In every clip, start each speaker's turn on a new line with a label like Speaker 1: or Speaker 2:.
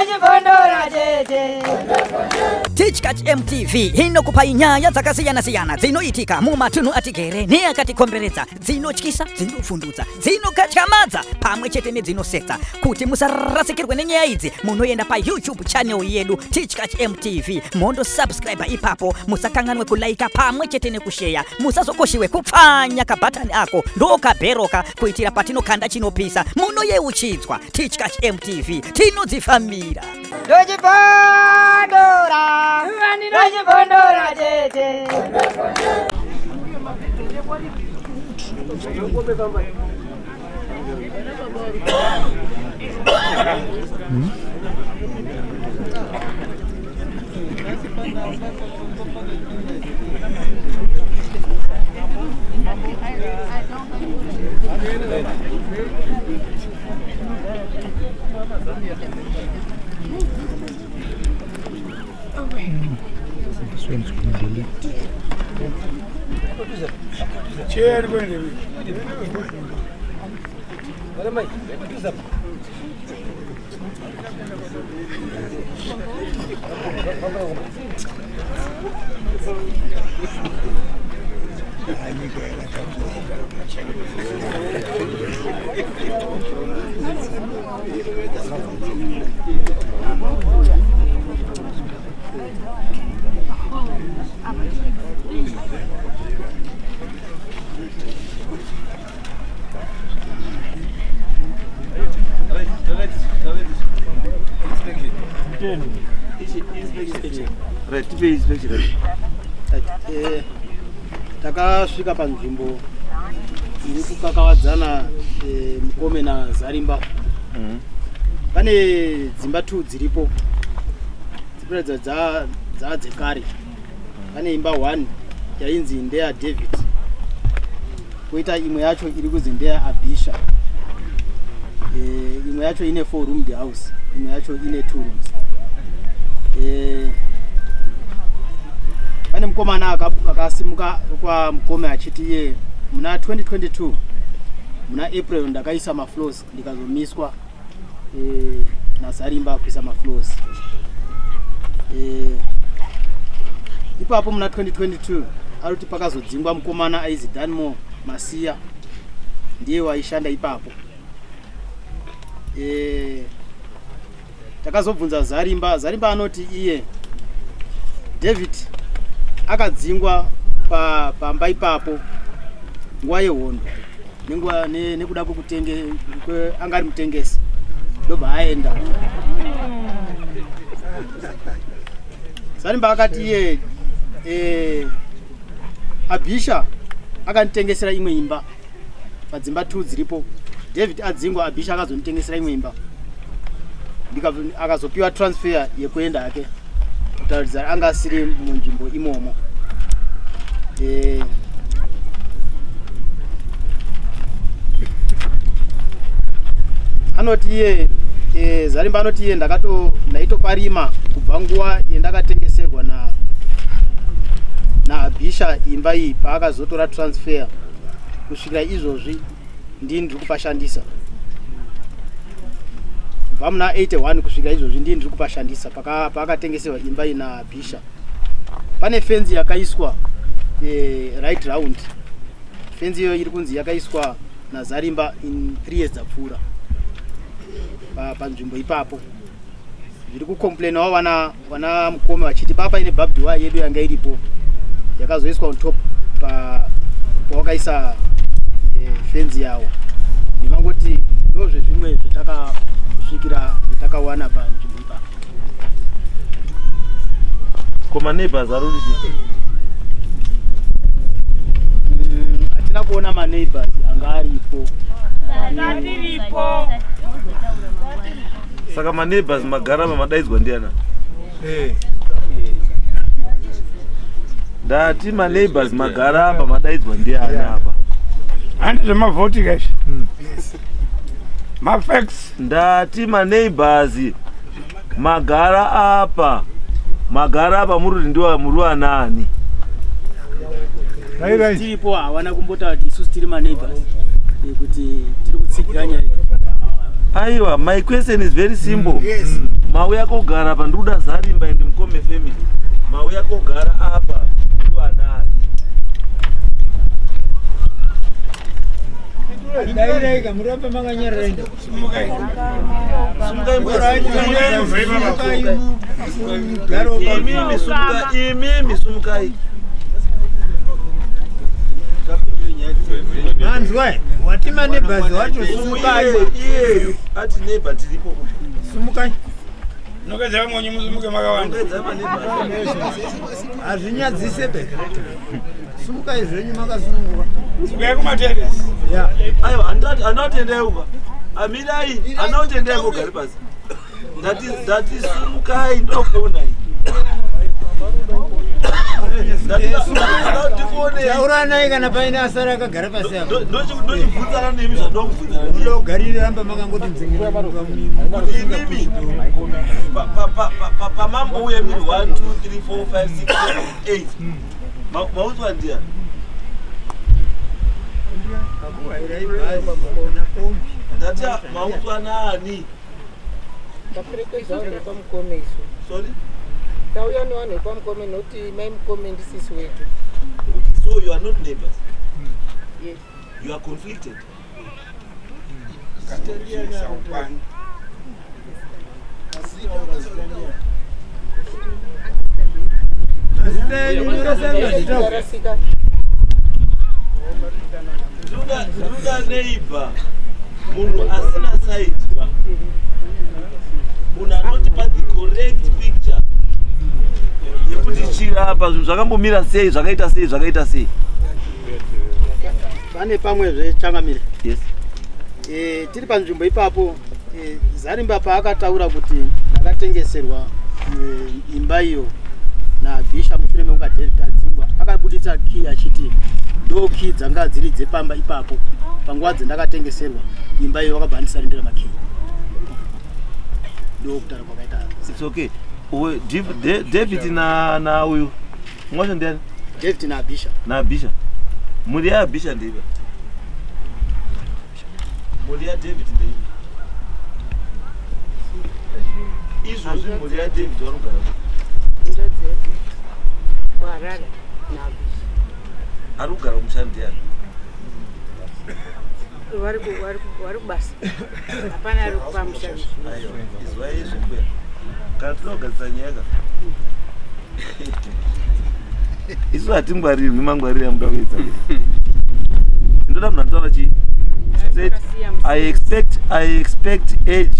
Speaker 1: Ndochibondora chete.
Speaker 2: Tichkach MTV inokupai nyaya dzakasiyana-siyana dzinoitika mumatunhu atigere neakatikomberedza, dzinotyisa, dzinovhundutsa, dzinokatyamadza pamwe chete nedzinosetsa. Kuti musarasikirwe nenyaya idzi, munoenda paYouTube channel yedu Tichkach MTV, mondosubscribe ipapo. Musakanganwe kulaika pamwe chete nekusheya. Musazokoshiwe kupfanya kabhatani ako ndokabheroka, kuitira patinokanda chinopisa munoyeuchidzwa. Tichkach MTV, tinodzifambira.
Speaker 1: Ndochibondora. Ndochibondora chete.
Speaker 3: This one's gonna delete.
Speaker 4: Chair going.
Speaker 5: Takasvika panzvimbo iri kukakavadzana Mukome naZarimba. Pane dzimba 2 dziripo dzikuratidza dzaa dzekare. Pane imba 1 yainzi ndeya David, koita imwe yacho iri kunzi ndeya Abisha. Imwe yacho ine 4 roomed house, imwe yacho ine 2 rooms. Pane mukomana akasimuka kwa Mukome achiti iye muna 2022 muna April ndakaisa mafloors, ndikazomiswa naZarimba kuisa mafloors. Ipapo muna 2022 arikuti pakazodzingwa mukomana aizi Danmo Masiya, ndiye waishanda ipapo. Takazobvunza Zarimba. Zarimba anoti iye David akadzingwa pamba ipapo nguva yehondo nenguva nekuda kwekutenge anga ari mutengesi, ndobva aenda. Zarimba akati iye Abisha akanditengesera imwe imba padzimba 2 dziripo. David adzingwa, Abisha akazonditengesera imwe imba, akazopiwa transfer yekuenda hake, kutaridza anga asiri munzvimbo imomo. Anoti iye Zarimba anoti iye ndaitoparima kubva nguva yandakatengeserwa naAbisha imba iyi, paakazotora transfer kusvikira izvozvi ndini ndiri kupashandisa. Kubva muna 81 kusvikira izvozvi ndini ndiri kupashandisa paakatengeserwa imba iyi naAbisha. Pane fenzi yakaiswa right round. Fenzi iyo iri kunzi yakaiswa naZarimba in 3 years dzapfuura panzvimbo ipapo. Zviri kucomplainawo vana Mukome vachiti papa ine barbed wire yedu yanga iripo yakazoiswa on top pawakaisa fenzi yawo. Ndingangoti ndozvezvimwe zvetakasvikira zvetakawana panzvimbo ipapo.
Speaker 6: Ko maneighbors ari kuti
Speaker 5: Hatina kuona maneighbors anga aripo.
Speaker 6: Saka maneighbors magara madaidzwa ndiana? Ndati maneighbors magara apa madaidzwa ndiana apa?
Speaker 4: Handi zvemavhoti guys. Mafacts.
Speaker 6: Ndati maneighbors magara apa. Magara apa muri ndiwa muri anani?
Speaker 5: Tiripo hawana kumbotaura kuti isusu tiri maneighbors kuti tiri kutsigira nyaya.
Speaker 6: Aiwa, my question is very simple.
Speaker 4: Yes.
Speaker 6: Mauya kogara apa ndikuda Zarimba and Mukome family. Mauya kogara apa ndivanani?
Speaker 4: Dai murambe makanyarara.
Speaker 6: Sumukai. Imimi sumukai.
Speaker 4: Manzwa, watima neighbors wacho sumukai.
Speaker 6: Iye, ati neighbor tiripo.
Speaker 4: Sumukai.
Speaker 7: Nokeza mwenye musumuke makawanda.
Speaker 4: Hazvinyadzise be. Sumukai zvenyu makasununguka.
Speaker 7: Sumukai kumateresi.
Speaker 4: Yeah.
Speaker 6: Aiwa, andotendai uka. Amirai, andotendai kugara pasi. Ndati sumukai ndokuonai.
Speaker 4: Tauranai kana paine asara akagara pasi apo.
Speaker 6: Ndochibvunzana nemi zvandokubvunzana.
Speaker 4: Munogarira ramba makangoti mdzingira.
Speaker 6: Imimi pamambouya miri 1 2 3 4 5 6 7 8. Maudzwa ndiani? Ndati maudzwa naani?
Speaker 8: Taperekedzwa nepamukome isu.
Speaker 6: Sorry?
Speaker 8: Tauya nevanhu vepamukome nokuti mai Mukome ndisisi wedu.
Speaker 6: So you are not neighbors?
Speaker 8: Yes.
Speaker 6: You are conflicted? Ndinoda neighbor munhu asina side ba. Munhu anotipa the correct picture yekuti chirapa zvinhu zvakambomira sei, zvakaita sei, zvakaita sei.
Speaker 5: Pane pamwezve changamire.
Speaker 6: Yes.
Speaker 5: Tiri panzvimbo ipapo Zarimba paakataura kuti ndakatengeserwa imba iyo naBhisha mushure mekunge David adzingwa, akabuditsa key achiti ndo key dzanga dziri dzepamba ipapo panguva dzendakatengeserwa imba iyo, wakabva andisarindira makey. Ndo kutaura kwakaita.
Speaker 6: It's okay. David na uyu mwacho ndiani?
Speaker 5: David naBhisha.
Speaker 6: NaBhisha. Mhuri yaBhisha ndeipi? Mhuri yaDavid ndeipi? Izvozvi mhuri yaDavid vanogara
Speaker 8: kuHarare naBhisha.
Speaker 6: Ari kugara kumusha ndiani?
Speaker 8: Vari kubasa. Hapana ari kupamusha.
Speaker 6: Aiwa, izwai izvi mbuya. Kana toda kugadzisa nyaya ka. Isu hatingwarirwi mangwariro amuda kuedza. Ndoda munhu anotaura chii? Straight. I expect age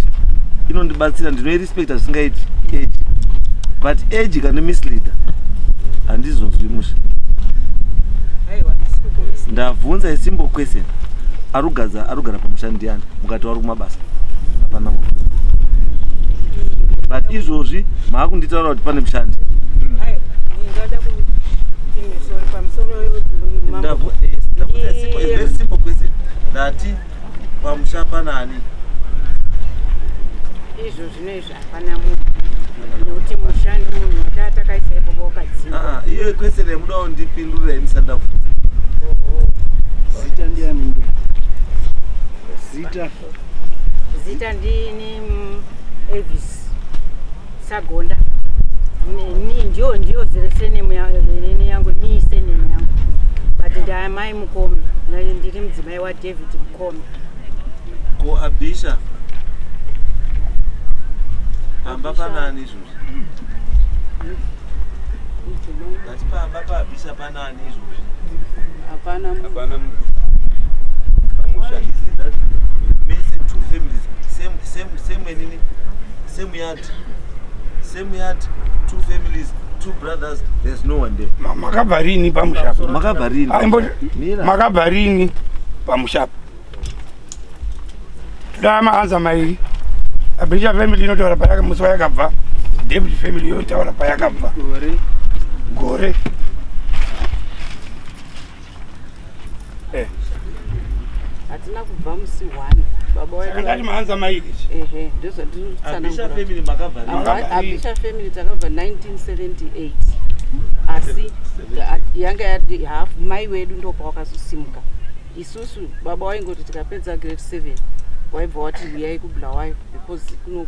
Speaker 6: inondibatsira, ndinoirespecta zvisingaiti age. But age ikandmisleader handizozwi musha. Ndabvunza a simple question. Arugara pamusha ndiani? Mukati wari kumabasa. Hapana munhu. But izvozvi maakunditaura kuti pane mushandi. Very simple question. Ndati pamusha panani?
Speaker 8: Izvo zvinoizvi hapana munhu. Nekuti mushandi munhu watakaisa ipopo wakadzingwa.
Speaker 6: Iyo question yamuda kundipindurira ini sandabvunza.
Speaker 5: Zita ndiani mbuya? Zita.
Speaker 8: Zita ndini Elvis Sagonda. Ndiyo surname yangu, ni surname yangu. But ndamai Mukome, ndiri mudzimai waDavid Mukome.
Speaker 6: Ko Abisha pamba panani izvozvi? Ndati pamba paAbisha panani izvozvi?
Speaker 8: Hapana munhu.
Speaker 7: Hapana munhu. Pamusha.
Speaker 6: Is it that mese two families, same yard, same yard, two families, two brothers, there's no one there.
Speaker 7: Makabva rini pamusha?
Speaker 6: Makabva rini?
Speaker 7: Makabva rini pamusha? Toda maanza mairi. Abisha family inotaura payaka musi wayakabva. David family yotaura payakabva. Gore.
Speaker 8: Hatina kubva musi 1. Baba wedu
Speaker 7: akati maanza mairi.
Speaker 8: Ehe, ndozvatinotsana.
Speaker 6: Abisha family makabva rini?
Speaker 8: Abisha family takabva 1978. Asi yanga yati half mai wedu ndopawakazosimuka. Isusu baba waingoti tikapedza grade 7
Speaker 9: Waibva wati uyai kuBulawayo because kuno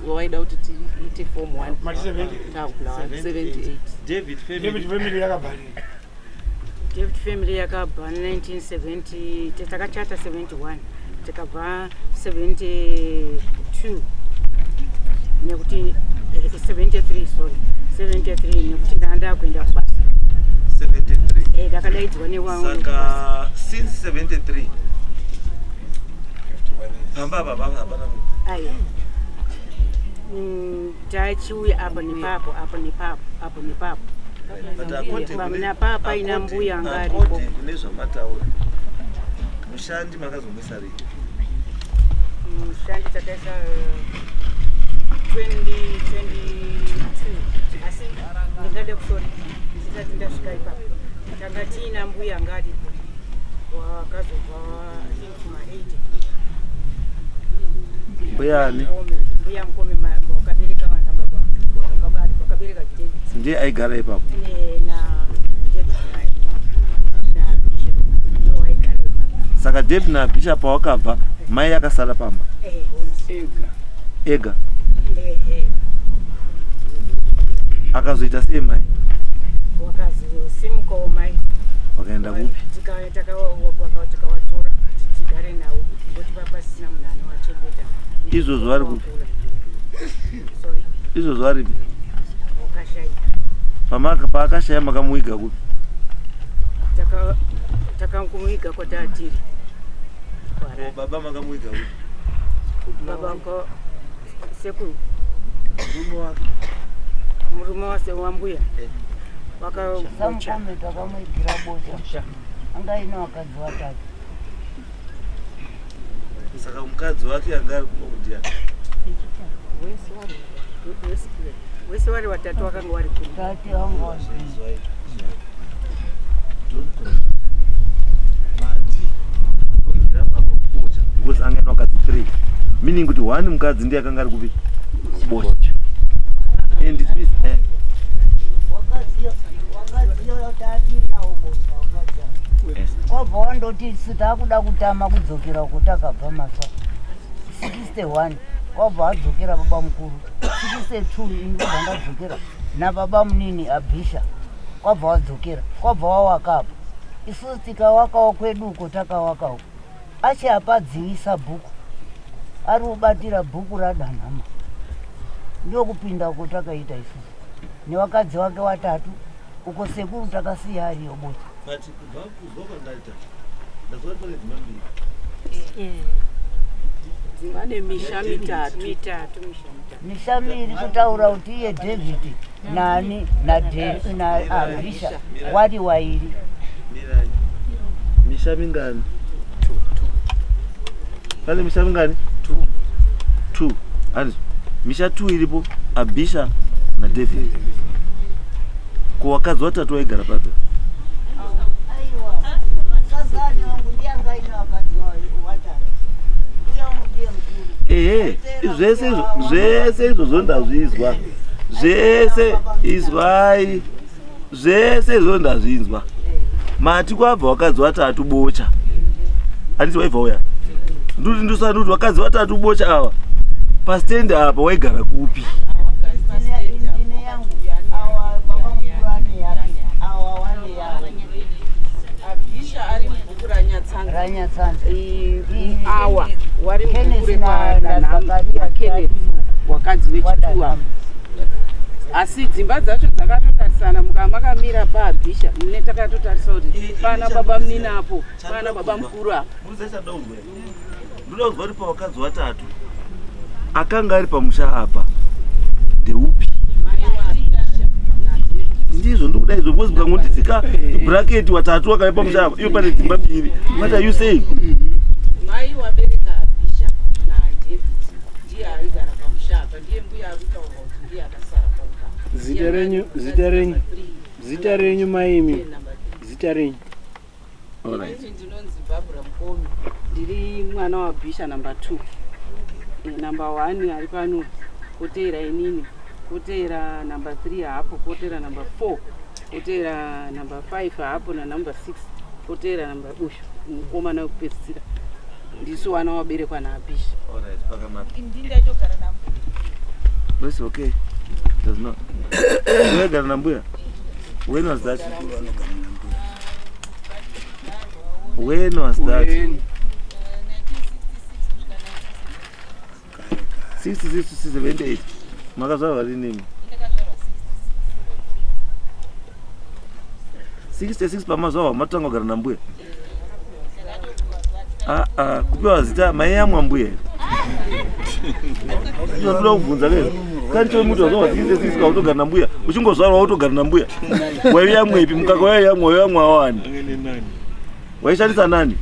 Speaker 9: waida kuti tiite form 1. Takubulawayo 78.
Speaker 6: David family.
Speaker 7: David family yakabva rini?
Speaker 8: David family yakabva 1970, takachata 71, tikabva 72 nekuti 73, sorry, 73, nekuti ndanga ndakuenda kubasa.
Speaker 6: 73.
Speaker 8: Ndakadaidzwa newangu.
Speaker 6: Saka since 73 pamba apa hapana munhu?
Speaker 8: Aiwa. Tachiuya apo nepapo, apo nepapo, apo nepapo.
Speaker 6: But according
Speaker 8: Napapa ina mbuya anga aripo.
Speaker 6: According kune zvamataura, mushandi makazomuisa rini?
Speaker 8: Mushandi takaisa 2022, asi ndingade kusori ndisati ndasvika ipapo, tanga tiina mbuya anga aripo wakazobva, I think, kuma 80.
Speaker 6: Mbuyani?
Speaker 8: Mbuya Mukome, wakabereka vana baba, wakabereka David.
Speaker 6: Ndiye aigara ipapo?
Speaker 8: Na David na Bishop waigara ipapo.
Speaker 6: Saka David naBishop pawakabva, mai akasara pamba?
Speaker 8: Ega.
Speaker 6: Ega?
Speaker 8: Ehe.
Speaker 6: Akazoita sei mai?
Speaker 8: Wakazosimukawo mai.
Speaker 6: Wakaenda kupi?
Speaker 8: Tikawatora kuti tigare navo ngoti papasina munhu anovachengeta.
Speaker 6: Izvozvo vari kupi?
Speaker 8: Sorry?
Speaker 6: Izvozvo aripi?
Speaker 8: Wakashayika.
Speaker 6: Paakashaya makamuiga kupi?
Speaker 8: Takangomuiga kwatatiri.
Speaker 6: Baba makamuiga kupi?
Speaker 8: Baba ko sekuru?
Speaker 6: Murume wake.
Speaker 8: Murume wase wambuya wakabocha.
Speaker 10: Samukome takamuigira Bocha, anga ine vakadzi vatatu.
Speaker 6: Saka mukadzi wake anga ari kuno ndiani?
Speaker 8: Wese wari watatu wakanga wari kuno.
Speaker 10: Tati vanga.
Speaker 6: Izwai, izwai. Don't confuse. Mati makamuigira baba kuBocha because anga ine vakadzi 3, meaning kuti one mukadzi ndiye akanga ari kupi? Bocha. And it means
Speaker 10: Wakaziyo tatinawo Bocha, wakadzi wabva wandoti isu taakuda kutama kudzokera uko takabva masa 61, wabva wadzokera baba mukuru 62, ini ndobva ndadzokera nababa munini Abhisha, wabva wadzokera, kwabva wawaka apa, isusu tikawakawo kwedu uko takawakawo. Achi apadzivisa bhuku ari kubatira bhuku raDanhama, ndokupinda uko takaita isusu nevakadzi vake watatu uko. Sekuru takasiya ariyo Bocha.
Speaker 6: But kubva kuzwa kwandaita, ndazwa kuti pane dzimba mbiri.
Speaker 9: Vane misha mitatu.
Speaker 8: Mitatu, misha mitatu.
Speaker 10: Misha miri kutaura kuti iye David nani naAbhisha wari wairi.
Speaker 6: Mirai. Misha mingani pane? Misha mingani? Two. Handizvo? Misha two iripo, Abhisha naDavid. Ko wakadzi watatu waigara papi?
Speaker 10: Aiwa, sazani wangu ndiye anga ine vakadzi watatu, mbuya wangu ndiye mukuru.
Speaker 6: Ehe, zvese izvo, zvese izvozvo ndazvinzwa zvese. Izwai, zvese izvozvo ndazvinzwa. Mati kwabva wakadzi watatu Bocha, handiti? Waibva uya nduti ndusana kuti wakadzi watatu Bocha ava pastendi apa waigara kupi?
Speaker 10: Ndine yangu, awa baba mukuru ane yake, awa wane yavo.
Speaker 9: Abhisha ari mubhuku raNyatsanza.
Speaker 10: RaNyatsanza.
Speaker 9: Awa wari mubhuku
Speaker 10: Kenneth
Speaker 9: rekwaDanhama.
Speaker 10: naZakaria.
Speaker 9: Kenneth wakadzi wechituwa. Asi dzimba dzacho dzakatotarisana, mukama makamira paAbhisha mune takatotarisa kuti pana baba munini apo, pana baba mukuru apo.
Speaker 6: Muruze chandoda kuzwa, ndoda kuzwa kuti pawakadzi watatu akanga ari pamusha apa ndeupi? Ndizvo ndikuda izvo, because mukangonditsika bracket watatu wakauya pamusha apa, iyo pane dzimba mbiri, what are you saying?
Speaker 9: Mai wabereka Abhisha naDavid ndiye aigara pamusha apa, ndiye mbuya ari kutaurwa kuti ndiye akasara paukama.
Speaker 5: Zita renyu, zita renyu, zita renyu maimi, zita renyu?
Speaker 9: Inini ndinonzi Barbara Mukomi, ndiri mwana waBhisha number 2. Number 1 ari pano, koteera inini, koteera number 3 hapo, koteera number 4, koteera number 5 hapo, nanumber 6, koteera number uyu mukomana wekupedzisira. Ndisu wana waberekwa naAbisha.
Speaker 6: Alright, pakanaka.
Speaker 8: Ndini ndaitogara nambuya.
Speaker 6: That's okay. Does not. Waigara nambuya? When was that? When was that? 66 to 78. Makazvarwa rini? 66 pamazvarwa matanga kugara nambuya. Ah ah, kupiwa zita mai yamwa mbuya. Ndinoda kubvunza ke. Kani chomuti wazvarwa 66 kautogara nambuya. Uchingozvarwa wotogara nambuya. Waiyamwepi mukaka waiyamwa waiyamwa wani? Waishandisa nani?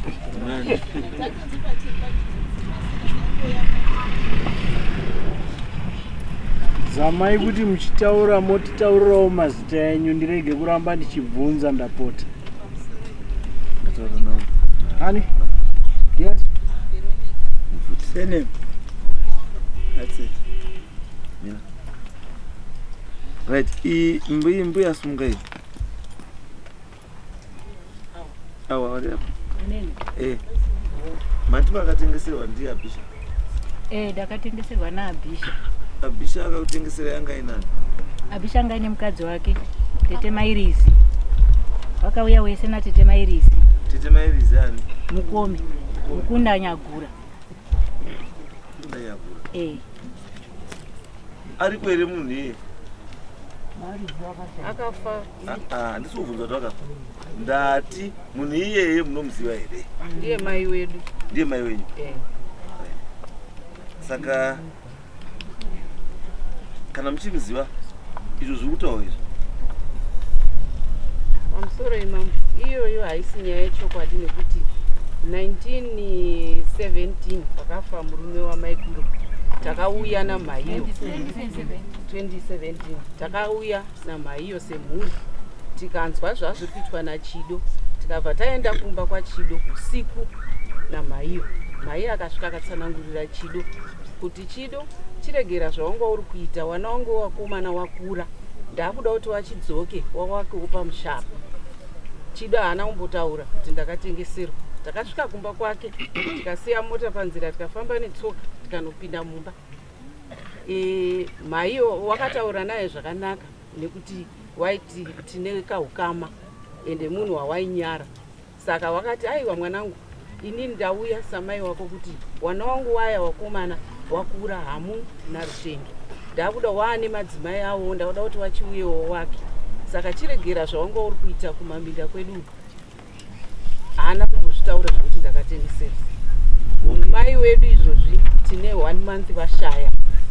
Speaker 5: Zamai kuti muchitaura motitaurirawo mazita enyu ndirege kuramba ndichibvunza ndapota. Ani? Yes.
Speaker 4: Surname. That's it.
Speaker 6: Yeah. Right, i mbuya sumuka iyi. Awa vari apa. Eh. Mati makatengeserwa ndiye Abisha.
Speaker 8: Eh, ndakatengeserwa naAbisha.
Speaker 6: Abisha akakutengesera yanga inani?
Speaker 8: Abisha anga ine mukadzi wake, Tete Mairizi. Vakauya wese naTete Mairizi.
Speaker 6: Tete Mairizi ani?
Speaker 8: Mukomi. Mukunda Nyagura.
Speaker 6: Mukunda Nyagura.
Speaker 8: Eh.
Speaker 6: Ariko here munhu iye?
Speaker 9: Akafa.
Speaker 6: Ah, handisi kubvunza kuti akafa. Ndati munhu iyeye munomuziva here?
Speaker 9: Ndiye mai wedu.
Speaker 6: Ndiye mai wenyu?
Speaker 9: Eh.
Speaker 6: Saka kana muchimuziva izvo zviri kutaura izvo.
Speaker 9: Pamusoro imambo, iyoyo haisi nyaya yechokwadi nekuti 1917 pakafa murume wamaiguru takauya namhaiyo 2017 takauya namhaiyo semhuri tikanzwa zvazviri kuitwa naChido tikabva taenda kumba kwaChido usiku namhaiyo. Mhaiyo akasvika akatsanangurira Chido kuti Chido chiregera zvawanga uri kuita, wana wangu wakomana wakura, ndakuda kuti wachidzoke wawakewo pamushapa. Chido haana kumbotaura kuti ndakatengeserwa. Takasvika kumba kwake tikasiya mota panzira tikafamba netsoka tikanopinda mumba. Mhaiyo wakataura naye zvakanaka nekuti waiti tine kahukama ende munhu wawainyara. Saka wakati aiwa mwanangu, inini ndauya samai wako kuti wana wangu waya wakomana wakura hamu narutendo, ndakuda waane madzimai avo, ndakuda kuti wachiuyewo wake. Saka chiregera zvawanga uri kuita kumaminda kwedu. Haana kumbozvitaura zvekuti ndakatengesera. Mai wedu izvozvi tine 1 month vashaya,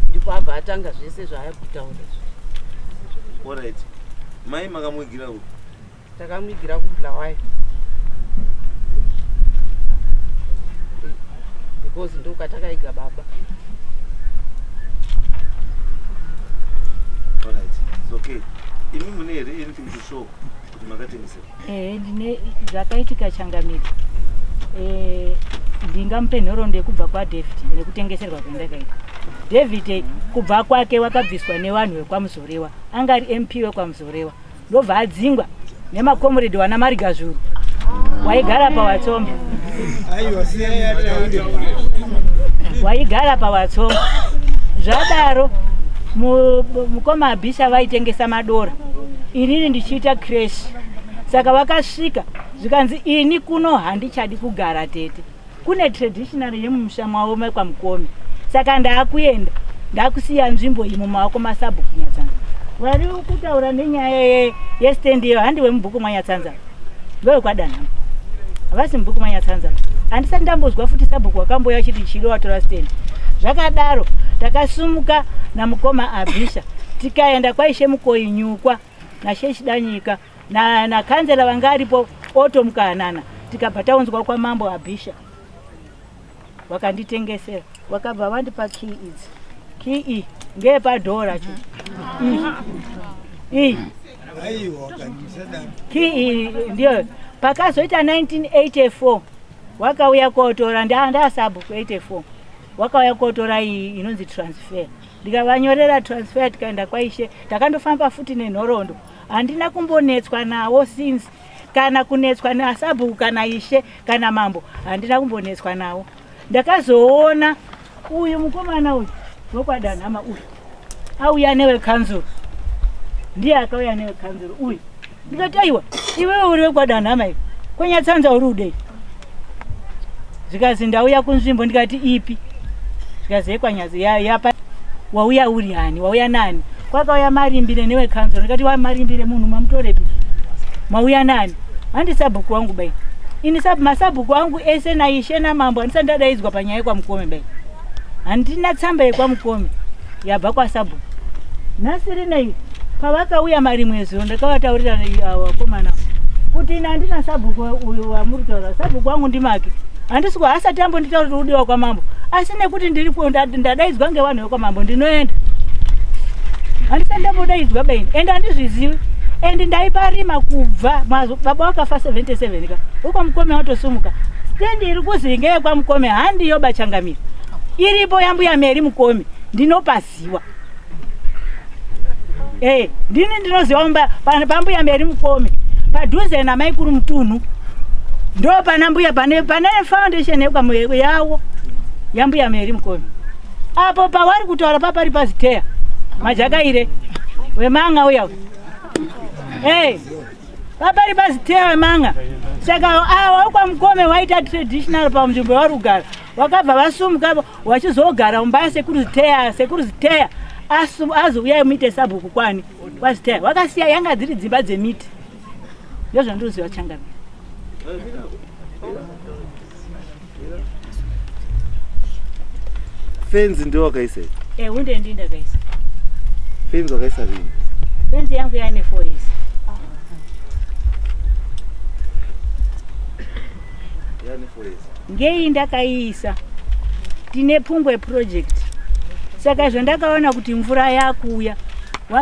Speaker 9: ndipo abva atanga zvese zvaaya kutaura izvo.
Speaker 6: Alright. Mai makamuigira uko?
Speaker 9: Takamuigira kuBulawayo. Because ndokwatakaiga baba.
Speaker 6: Alright. It's okay. Imi mune here anything to show kuti makatengesera?
Speaker 8: Eh, ndine zvakaitika changamire. Ndingamupe nhoroondo yekubva kwaDavid nekutengeserwa kwandakaita. David kubva kwake wakabviswa nevanhu vekwaMuzorewa, anga ari MP wekwaMuzorewa, ndobva adzingwa nemakomredi wana Marigazvuru waigara paWatsombe. Waigara paWatsombe. Zvadaro mukoma Abisha vaitengesa madora, inini ndichiita creche. Saka vakasvika zvikanzi ini kuno handichadi kugara tete, kune traditional yemumusha mwavo mekwaMukomi, saka ndaakuenda ndakusiya nzvimbo iyi mumaoko masabhuku Nyatsanza. Vari kutaura nenyaya yestendi iyo handiwe mubhuku mwaNyatsanza, ndowekwaDanhama, havasi mubhuku mwaNyatsanza. Handisati ndambozwa futi sabhuku wakamboya achiti Chido watora stendi. Zvakadaro takasumuka namukoma Abisha tikaenda kwaIshe Mukoinyukwa naShe Chidanyika nakanzela vanga aripo Oto Mukanana, tikabva taunzwa kwamambo Abisha. Wakanditengesera, wakabva vandipa key idzi. Key iyi ngeyepadhoo racho. Iyi key iyi ndiyo. Pakazoita 1984 wakauya kotora, ndasabhuku 84 wakauya kotora iyi inonzi transfer. Ndikavanyorera transfer tikaenda kwaIshe, takandofamba futi nenhoroondo. Handina kumbonetswa nawo since, kana kunetswa nasabhuku kana ishe kana mambo, handina kumbonetswa nawo. Ndakazoona uyu mukomana uyu wekwaDanhama uyu auya newekanzuro, ndiye akauya newekanzuro uyu. Ndikati aiwa, iwewe uri wekwaDanhama iwe, kweNyatsanza uri udei? Zvikazi ndauya kunzvimbo. Ndikati ipi? Zvikazi yekwanyazi yapa. Wauya uri hani? Wauya nani? Kwakauya Marimbire newekanzuro. Ndikati wa Marimbire munhu mamutorepi? Mauya nani? Handi sabhuku wangu bai ini, masabhuku angu ese naishe namambo handisati ndadaidzwa panyaya yekwaMukome bai. Handina tsamba yekwaMukome yabva kwasabhuku. Nhasi rinei pavakauya marimwe zuro, ndakavataurira vakomana kuti ini handina sabhuku uyu wamuri kutaura. Sabhuku wangu ndimake, handisi asati ambonditaura kuti udiwa kwamambo, asi nekuti ndiri ndadaidzwa ngevanhu vekwamambo ndinoenda. Handisati ndambodaidzwa baini, ende handizvizivi, and ndaiparima kubva baba wakafa 77 ka ukwamukome watosumuka. Stendi iri kuzi ngeyekwamukome handiyo bachangamira, iripo yambuya Meri Mukome, ndinopaziwa. Ndini ndinoziva pambuya Meri Mukome padhuze namaikuru Mutunhu, ndo pana mbuya pane foundation yawo yambuya Meri Mukome. Apo pawari kutaura papari paziteya majakaire wemanga uya. Papari paziteya wemanga. Saka awa ukwamukome waita traditional panzvimbo yavari kugara, wakabva vasumuka wachizogara mumba yasekuru Ziteya. Sekuru Ziteya azouya muite sabhuku kwani kwaziteya, wakasiya yanga dziri dzimba dzemiti. Ndozvandinoziva changamira.
Speaker 6: Fenzi ndio wakaisa?
Speaker 8: Hunde ndi ndakaisa.
Speaker 6: Fenzi wakaisa rini?
Speaker 8: Fenzi yangu yaine 4 years.
Speaker 6: Yaane 4 years.
Speaker 8: Ngei ndakaiisa tine pungwe project, saka izvo ndakaona kuti mvura yakuuya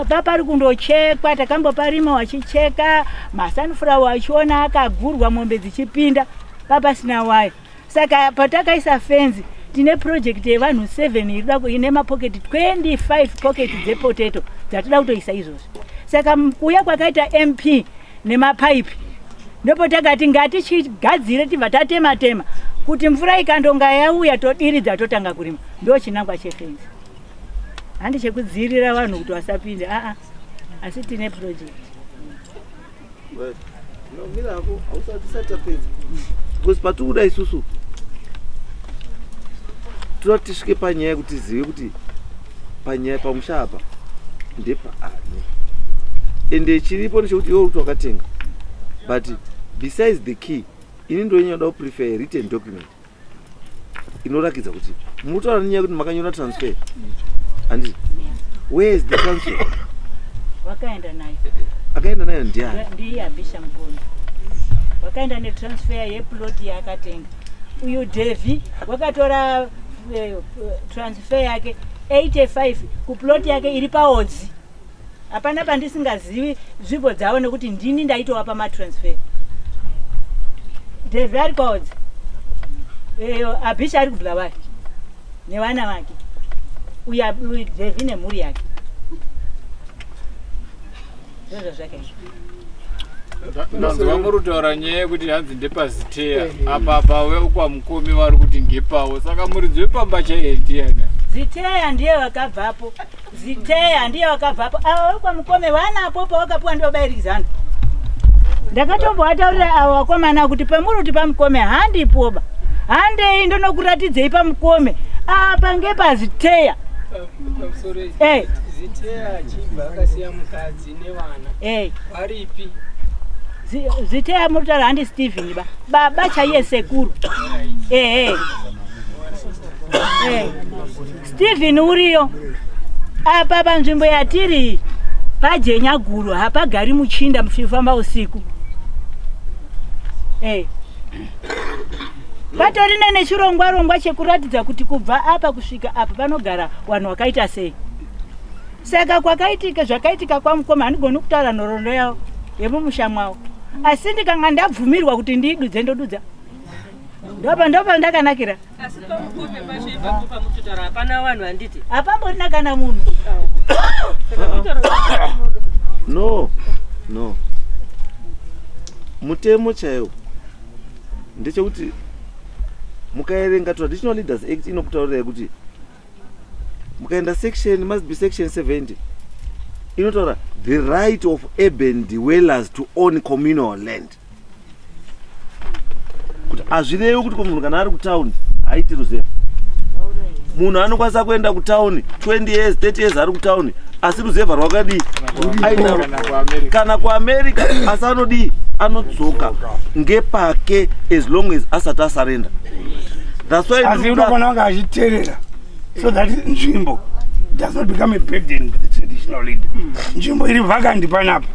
Speaker 8: papari kundochekwa, takamboparima wachicheka masunflower achiona akagurwa, mombe dzichipinda papasina waya. Saka patakaisa fenzi tine project yevanhu 7 irida ine mapoketi 25 pocket dzepotato dzatida kutoisa izvozvi. Saka kuuya kwakaita MP nemapaipi, ndipo takati ngatichigadzire tibva tatema tema kuti mvura ikandonga yauya todiridza totanga kurima. Ndo chinangwa chefenzi, handi chekudziirira vanhu kuti vasapinde aa, asi tine project.
Speaker 6: Mira hako, hausati tapedza, because patikuda isusu toda tisvike panyaya yekuti tizive kuti panyaya pamusha apa ndepaani. Ende chiripo ndechekuti iwe uri kuti wakatenga, but besides the key, ini ndonyanya kuda kuprefer written document inorakidza kuti mutaura nenyaya yekuti makanyora transfer, handiti? Where is the transfer?
Speaker 8: Wakaenda nayo.
Speaker 6: Akaenda nayo ndiani?
Speaker 8: Ndiye Abisha Mukono wakaenda netransfer yeplot yaakatenga. Uyu Devi wakatora transfer yake 85 kuplot yake iri paodzi. Hapana pandisingazivi nzvimbo dzavo nekuti ndini ndaitovapa matransfer. Devi ari paodzi, Abisha ari kuBulawayo nevana vake, uyu Devi nemhuri yake. Ndozvo zvakaita.
Speaker 11: Ndanzwa muri kutaura nyaya yekuti hanzi ndepaziteya apa pawe kwaMukome vari kuti ngepawo, saka muridzi wepamba chaiye ndiani?
Speaker 8: Ziteya ndiye wakabvapo, Ziteya ndiye wakabvapo. Ava vekwamukome vanapo pawakapiwa ndivabairikizana. Ndakatombovataurira ava vakomana kuti pamuri kuti pamukome handipoba, handei ndonokuratidzei pamukome apa ngepaziteya.
Speaker 12: Ziteya achibva akasiya mukadzi nevana. Varipi?
Speaker 8: Ziteya muri kutaura handi Stephen ba baba chaiye sekuru. Stephen uriyo apa panzvimbo yatiri pajenya guru, hapagari muchinda muchifamba usiku. Patorine nechirongwa rongwa chekuratidza kuti kubva apa kusvika apa panogara vanhu vakaita sei. Saka kwakaitika zvakaitika kwamukoma handigoni kutaura nhoroondo yavo yemumusha mwavo, asi ndikanga ndabvumirwa kuti ndiidudze ndodudza. Ndopa ndakanakira.
Speaker 13: Asi pamukome pacho ipapo pamutotaura hapana vanhu handiti?
Speaker 8: Hapamborina kana munhu.
Speaker 6: No, mutemo chaiwo ndechekuti Mukaerenga Traditional Leaders Act, inokutaurirai kuti mukaenda section, must be section 70, inotaura the right of urban dwellers to own communal land, kuti hazvirevi kuti munhu kana ari kutaundi haiti ruzeva. Munhu anokwanisa kuenda kutauni 20 years, 30 years ari kutauni, asi ruzevha rwakadii? Ainaro. Kana kuAmerica, asi anodii? Anodzoka ngepake as long as asati asurrender. That's why
Speaker 7: Asi unofanira kunge achiteerera so that nzvimbo does not become a burden to the traditional leader. Nzvimbo iri vacant panapa,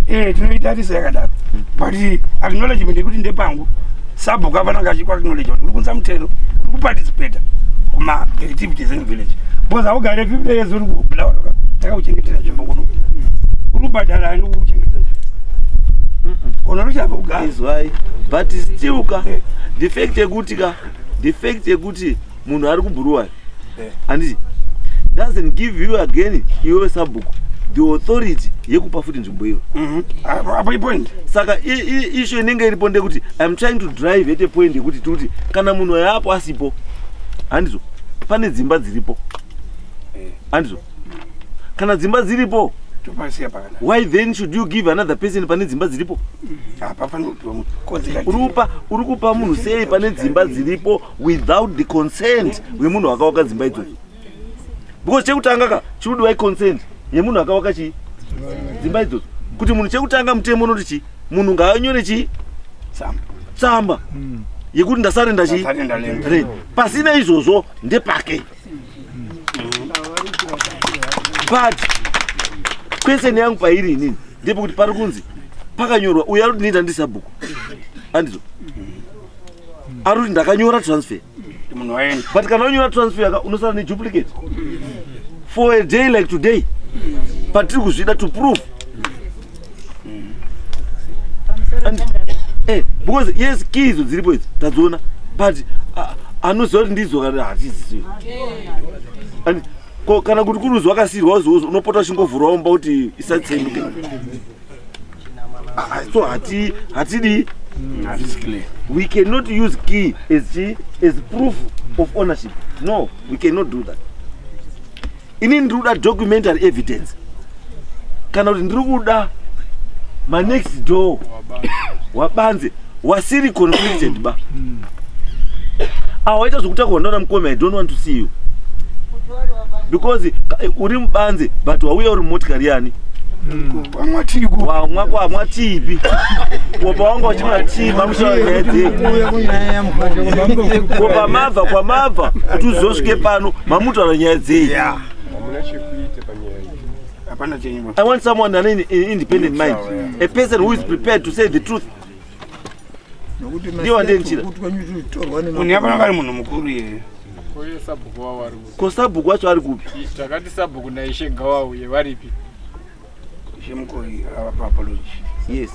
Speaker 7: tinoitarisa yakadaro, but acknowledgement yekuti ndepangu, sabhuku afanira kunge achikuacknowledge kuti uri kunza mutero, uri kuparticipata kuma-activities in village, because haugare 50 years uri kuBulawayo, takakuchengetera nzvimbo kuno, uri kubhadhara ani kukuchengetera nzvimbo? Unotochamba kugara.
Speaker 6: Izwai, but still ka, the fact yekuti ka, the fact yekuti munhu ari kuBhuruwayo, handiti, doesn't give you again iwewe sabhuku the authority yekupa futi nzvimbo iyo.
Speaker 7: Apo ipoint.
Speaker 6: Saka issue inenge iripo ndekuti I'm trying to drive at a point yekuti tikuti kana munhu ayapo asipo, handizvo, pane dzimba dziripo, handizvo? Kana dzimba dziripo,
Speaker 7: Topasiya pakanaka.
Speaker 6: why then should you give another person pane dzimba dziripo?
Speaker 7: Hapafaniri kupiwa munhu kodzera.
Speaker 6: Uri kupa munhu sei pane dzimba dziripo without the consent wemunhu akawaka dzimba idzodzo? Because chekutanga ka, chikudiwa iconsent yemunhu akawaka chii? Dzimba idzodzo. Kuti munhu, chekutanga mutemo unoti chii? Munhu ngaanyore chii?
Speaker 7: Tsamba.
Speaker 6: Tsamba yekuti ndasurrender chii?
Speaker 7: Ndasurrender land.
Speaker 6: Land. Pasina izvozvo ndepake. But question yangu pairi inini ndepekuti pari kunzi pakanyorwa, uyo ari kuti ndinoita ndisabhuku, handizvo, ari kuti ndakanyora transfer.
Speaker 7: Munhu waenda.
Speaker 6: But kana wanyora transfer yaka, unosara neduplicate for a day like today patiri kuzvida to prove. And because yes, key idzo dziripo idzi tadziona, but anoziva kuti ndidzo kana hatizizivi. And ko kana kuti kuruzi wakasiyirwa uziuzi, unopota uchingovhura womba kuti isatsemuke. So hatidi
Speaker 7: Hatisi clear.
Speaker 6: We cannot use key as proof of ownership. No, we cannot do that. Inini ndiri kuda documentary evidence, kana kuti ndiri kuda manext door wabanze wasiri conflicted ba awaita zvokutakurwa ndaona mukome. I don't want to see you because uri mubanze, but wauya uri mumotikari yani.
Speaker 7: Wamwa tii ku
Speaker 6: Wamwa kwamwa tipi kopa wanga uchimwa tii mamushaanyaya dzei? Kopa mabva kwamabva kuti uzosvike pano mamutaura nyaya dzei?
Speaker 14: Hamuna chekuita panyaya iyi.
Speaker 7: Hapana chenyu.
Speaker 6: I want someone ane independent mind, a person who is prepared to say the truth. Ndiwo wandenichira.
Speaker 7: Munhu yapana kari munhu mukuru iyeye.
Speaker 11: Koye sabhuku wavo ari kupi?
Speaker 6: Ko sabhuku wacho ari kupi?
Speaker 11: Takati sabhuku naishe ngavauye, varipi?
Speaker 7: Shemukoi apology.
Speaker 6: Yes.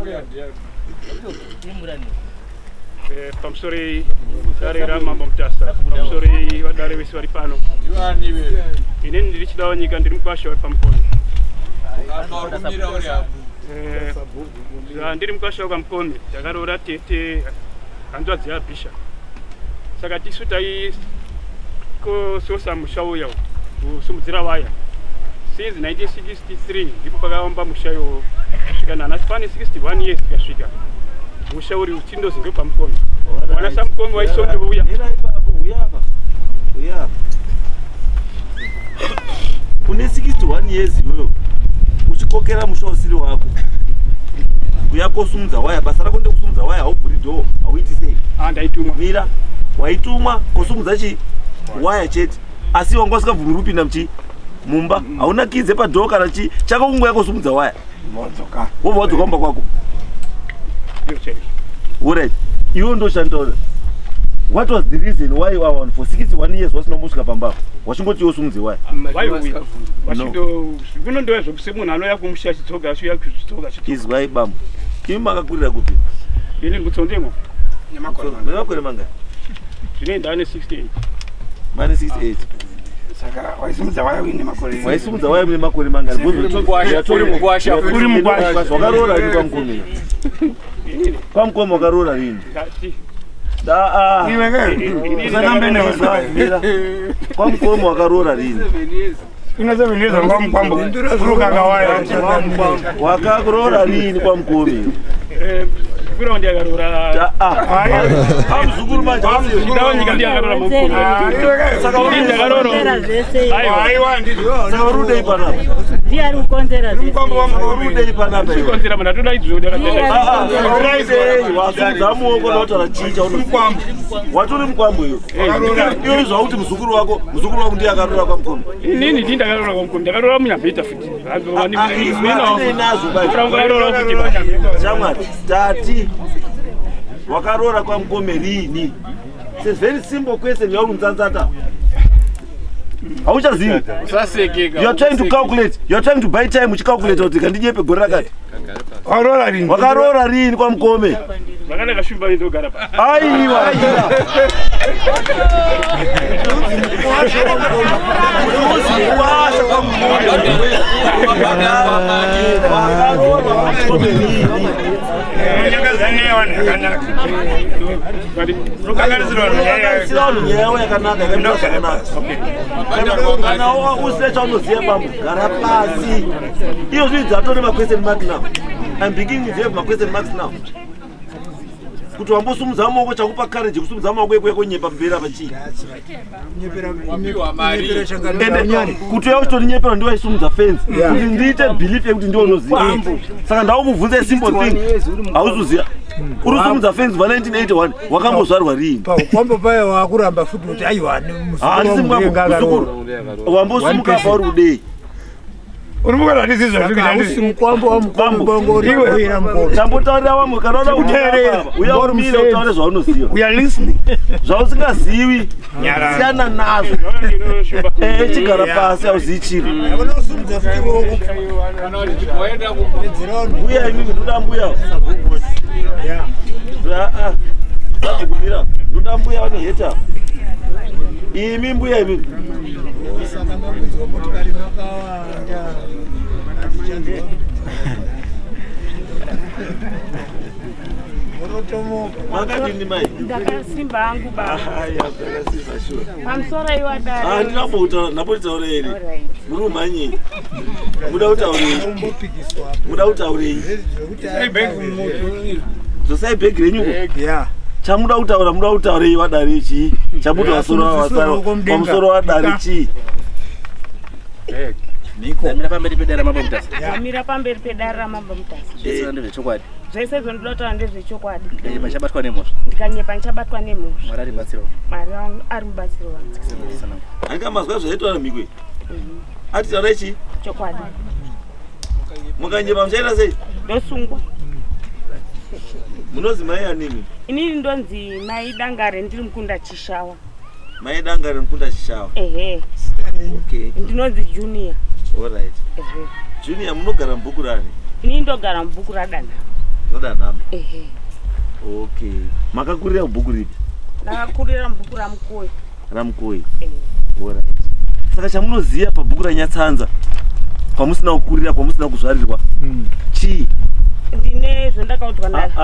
Speaker 11: Uya ndiani?
Speaker 15: Pamusoro dare raMambo Mutasa, pamusoro vadare vese vari pano.
Speaker 11: Ndiwani we?
Speaker 15: Inini ndiri Chidawo Nyika, ndiri mukwasha vari paMukono.
Speaker 11: Apa uri kumira uri apo.
Speaker 15: Ndiri mukwasha wekaMukome, takaroora tete hanzvadzi yaBhisha, saka tisu taikososa musha uya kusimudzira waya since 1963. Ndipo pakavamba musha iwowo kusvika nanhasi, pane 61 years tikasvika musha uri uchindozi ndopaMukome. Wana saMukome waisondouya.
Speaker 6: Mira ipapo, uya apa, uya apa. Une 61 years iwewe uchikokera musha usiri wako, uya kosumudza waya. Basa rako ndekusumudza waya, haubvuri dhoo, hauiti sei?
Speaker 15: Ndaitumwa.
Speaker 6: Mira, waitumwa kosumudza chi waya chete, asi wanga usingabvumiri kupinda muchi mumba, hauna kidze padhoo kana chi chako, kungoya kosumudza waya.
Speaker 7: Vodzoka.
Speaker 6: Wobva wadzoka mumba kwako. Alright, iwe ndoshandaura, what was the reason why you are on for 61 years wasina kumbosvika pamba apo, wachingoti iwe usumudze waya?
Speaker 15: Waiuya vachindo kunondova zvekuse munhu anouya kumusha achidzoka, achiuya kuchidzoka, achidzoka.
Speaker 6: Izwai bambo, imi makakurira kupi?
Speaker 15: Ini ndikutsondemo.
Speaker 6: Nemakore mangani?
Speaker 15: Zvinoenda ane 68.
Speaker 6: Mane 68.
Speaker 7: Saka waisimudza waya uine makore.
Speaker 6: Waisimudza waya uine makore mangani?
Speaker 7: Uri mukwasha. Uri mukwasha.
Speaker 6: Wakaroora rini kwaMukome? KwaMukome wakaroora rini?
Speaker 7: Iwe ke, usatambe newe.
Speaker 6: KwaMukome wakaroora rini?
Speaker 7: Ina 7 years kwaMukwambo. Urukaka waya.
Speaker 6: Wakaroora rini kwaMukome?
Speaker 15: Mukuru ndiye akaroora.
Speaker 6: Muzukuru manje.
Speaker 15: Ndawanyika ndiye akaroora mukuru.
Speaker 6: Saka
Speaker 15: uri ndakaroora.
Speaker 7: Aiwa ndizvo.
Speaker 6: Saka uri udei panapa?
Speaker 8: Ndiye ari kukonzera zvese.
Speaker 6: Uri udei panapa?
Speaker 15: Kukonzera munhu atoda izvo
Speaker 6: ndakatenda. Wasumudza muoko unotaura chii chaunoziva? Watori mukwambo iwe. Iwe zvakuti muzukuru wako, muzukuru wako ndiye akaroora kwaMukome.
Speaker 15: Inini ndini ndakaroora kwaMukome. Ndakaroora munyamheta futi.
Speaker 6: Nazvo bai. Shamwari, tati wakaroora kwaMukome rini? It's a very simple question yauri mutsanzata. Hauchazivi.
Speaker 11: Usasekeka.
Speaker 6: You are trying to calculate. You are trying to buy time uchicalculate kuti kandinyepe gore rakati.
Speaker 7: Wakaroora rini?
Speaker 6: Wakaroora rini kwaMukome?
Speaker 15: Zvakanaka shumba indogara pa.
Speaker 6: Aiwa. Kana usina chaunoziva pamwe, gara pasi. Iyo zvinhu dzatore maquestion mark now. I'm beginning to have maquestion marks now. Kuti wambosumudza maoko chakupa courage kusumudza maoko ekuya konyepa mberi apa chii? Ende kuti uya uchitoninyepera ndiwe waisumudza fence kuti ndiite belief yekuti ndiwe unoziva. Saka ndakukubvunza simple thing. Hauzuziva. Uri kusumudza fence kubva 1981 wakambozvarwa rini?
Speaker 16: Paukwambo paya wakuramba futi kuti aiwa
Speaker 6: Handisi muzukuru. Wambosumuka apa uri kudei? Tambotaurira vamwe kana uda kuteerera uya umire utaure zvaunoziva. Zvausingazivi siyana nazvo. Chigara pasi hauzivi chiro. Mbuya imimi ndoda mbuya. Kumira ndoda mbuya vanoheta. Imi mbuya imimi. Makadini mai?
Speaker 9: Ndakasimba hangu baba.
Speaker 6: Ndakasimba sure.
Speaker 9: Pamusoro iwadare.
Speaker 6: Ndinambotaura, ndambotaura here? Muri kumhanyei? Muda kutaurei? Muda kutaurei? Dzosai bhegi renyu uko. Chamuda kutaura, muda kutaurei wadare chii? Chamuda pamusoro wadare chii?
Speaker 17: Ndamira pamberi pedare raMambo Mutasa.
Speaker 9: Ndamira pamberi pedare raMambo Mutasa.
Speaker 17: Zvese ndezvechokwadi.
Speaker 9: Zvese zvandinoda kutaura ndezvechokwadi.
Speaker 17: Ndikanyepa ndichabatwa nemhosva.
Speaker 9: Ndikanyepa ndichabatwa nemhosva.
Speaker 17: Mwari ari mubatsiri wangu.
Speaker 9: Mwari ari mubatsiri wangu.
Speaker 6: Anga mazwa zvaitaura mhikwe. Ati taurai chii?
Speaker 9: Chokwadi.
Speaker 6: Mukanyepa muchaita sei?
Speaker 9: Ndosungwa.
Speaker 6: Munozi mai animi?
Speaker 9: Inini ndonzi mai Dangare ndiri mukunda Chishawa.
Speaker 6: Mai Dangare mukunda Chishawa.
Speaker 9: Ehe.
Speaker 6: Okay.
Speaker 9: Ndinonzi Junior.
Speaker 6: All right.
Speaker 9: Ehe.
Speaker 6: Junior munogara mubhuku rani?
Speaker 9: Inini ndogara mubhuku raDanhama.
Speaker 6: RaDanhama.
Speaker 9: Ehe.
Speaker 6: Okay. Makakurira mubhuku ripi?
Speaker 9: Ndakakurira mubhuku raMukoi.
Speaker 6: RaMukoi.
Speaker 9: Ehe.
Speaker 6: All right. Saka chamunoziva pabhuku raNyatsanza kwamusina kukurira kwamusina kuzvarirwa chii?
Speaker 9: Ndine zvandakaudzwa nazvo.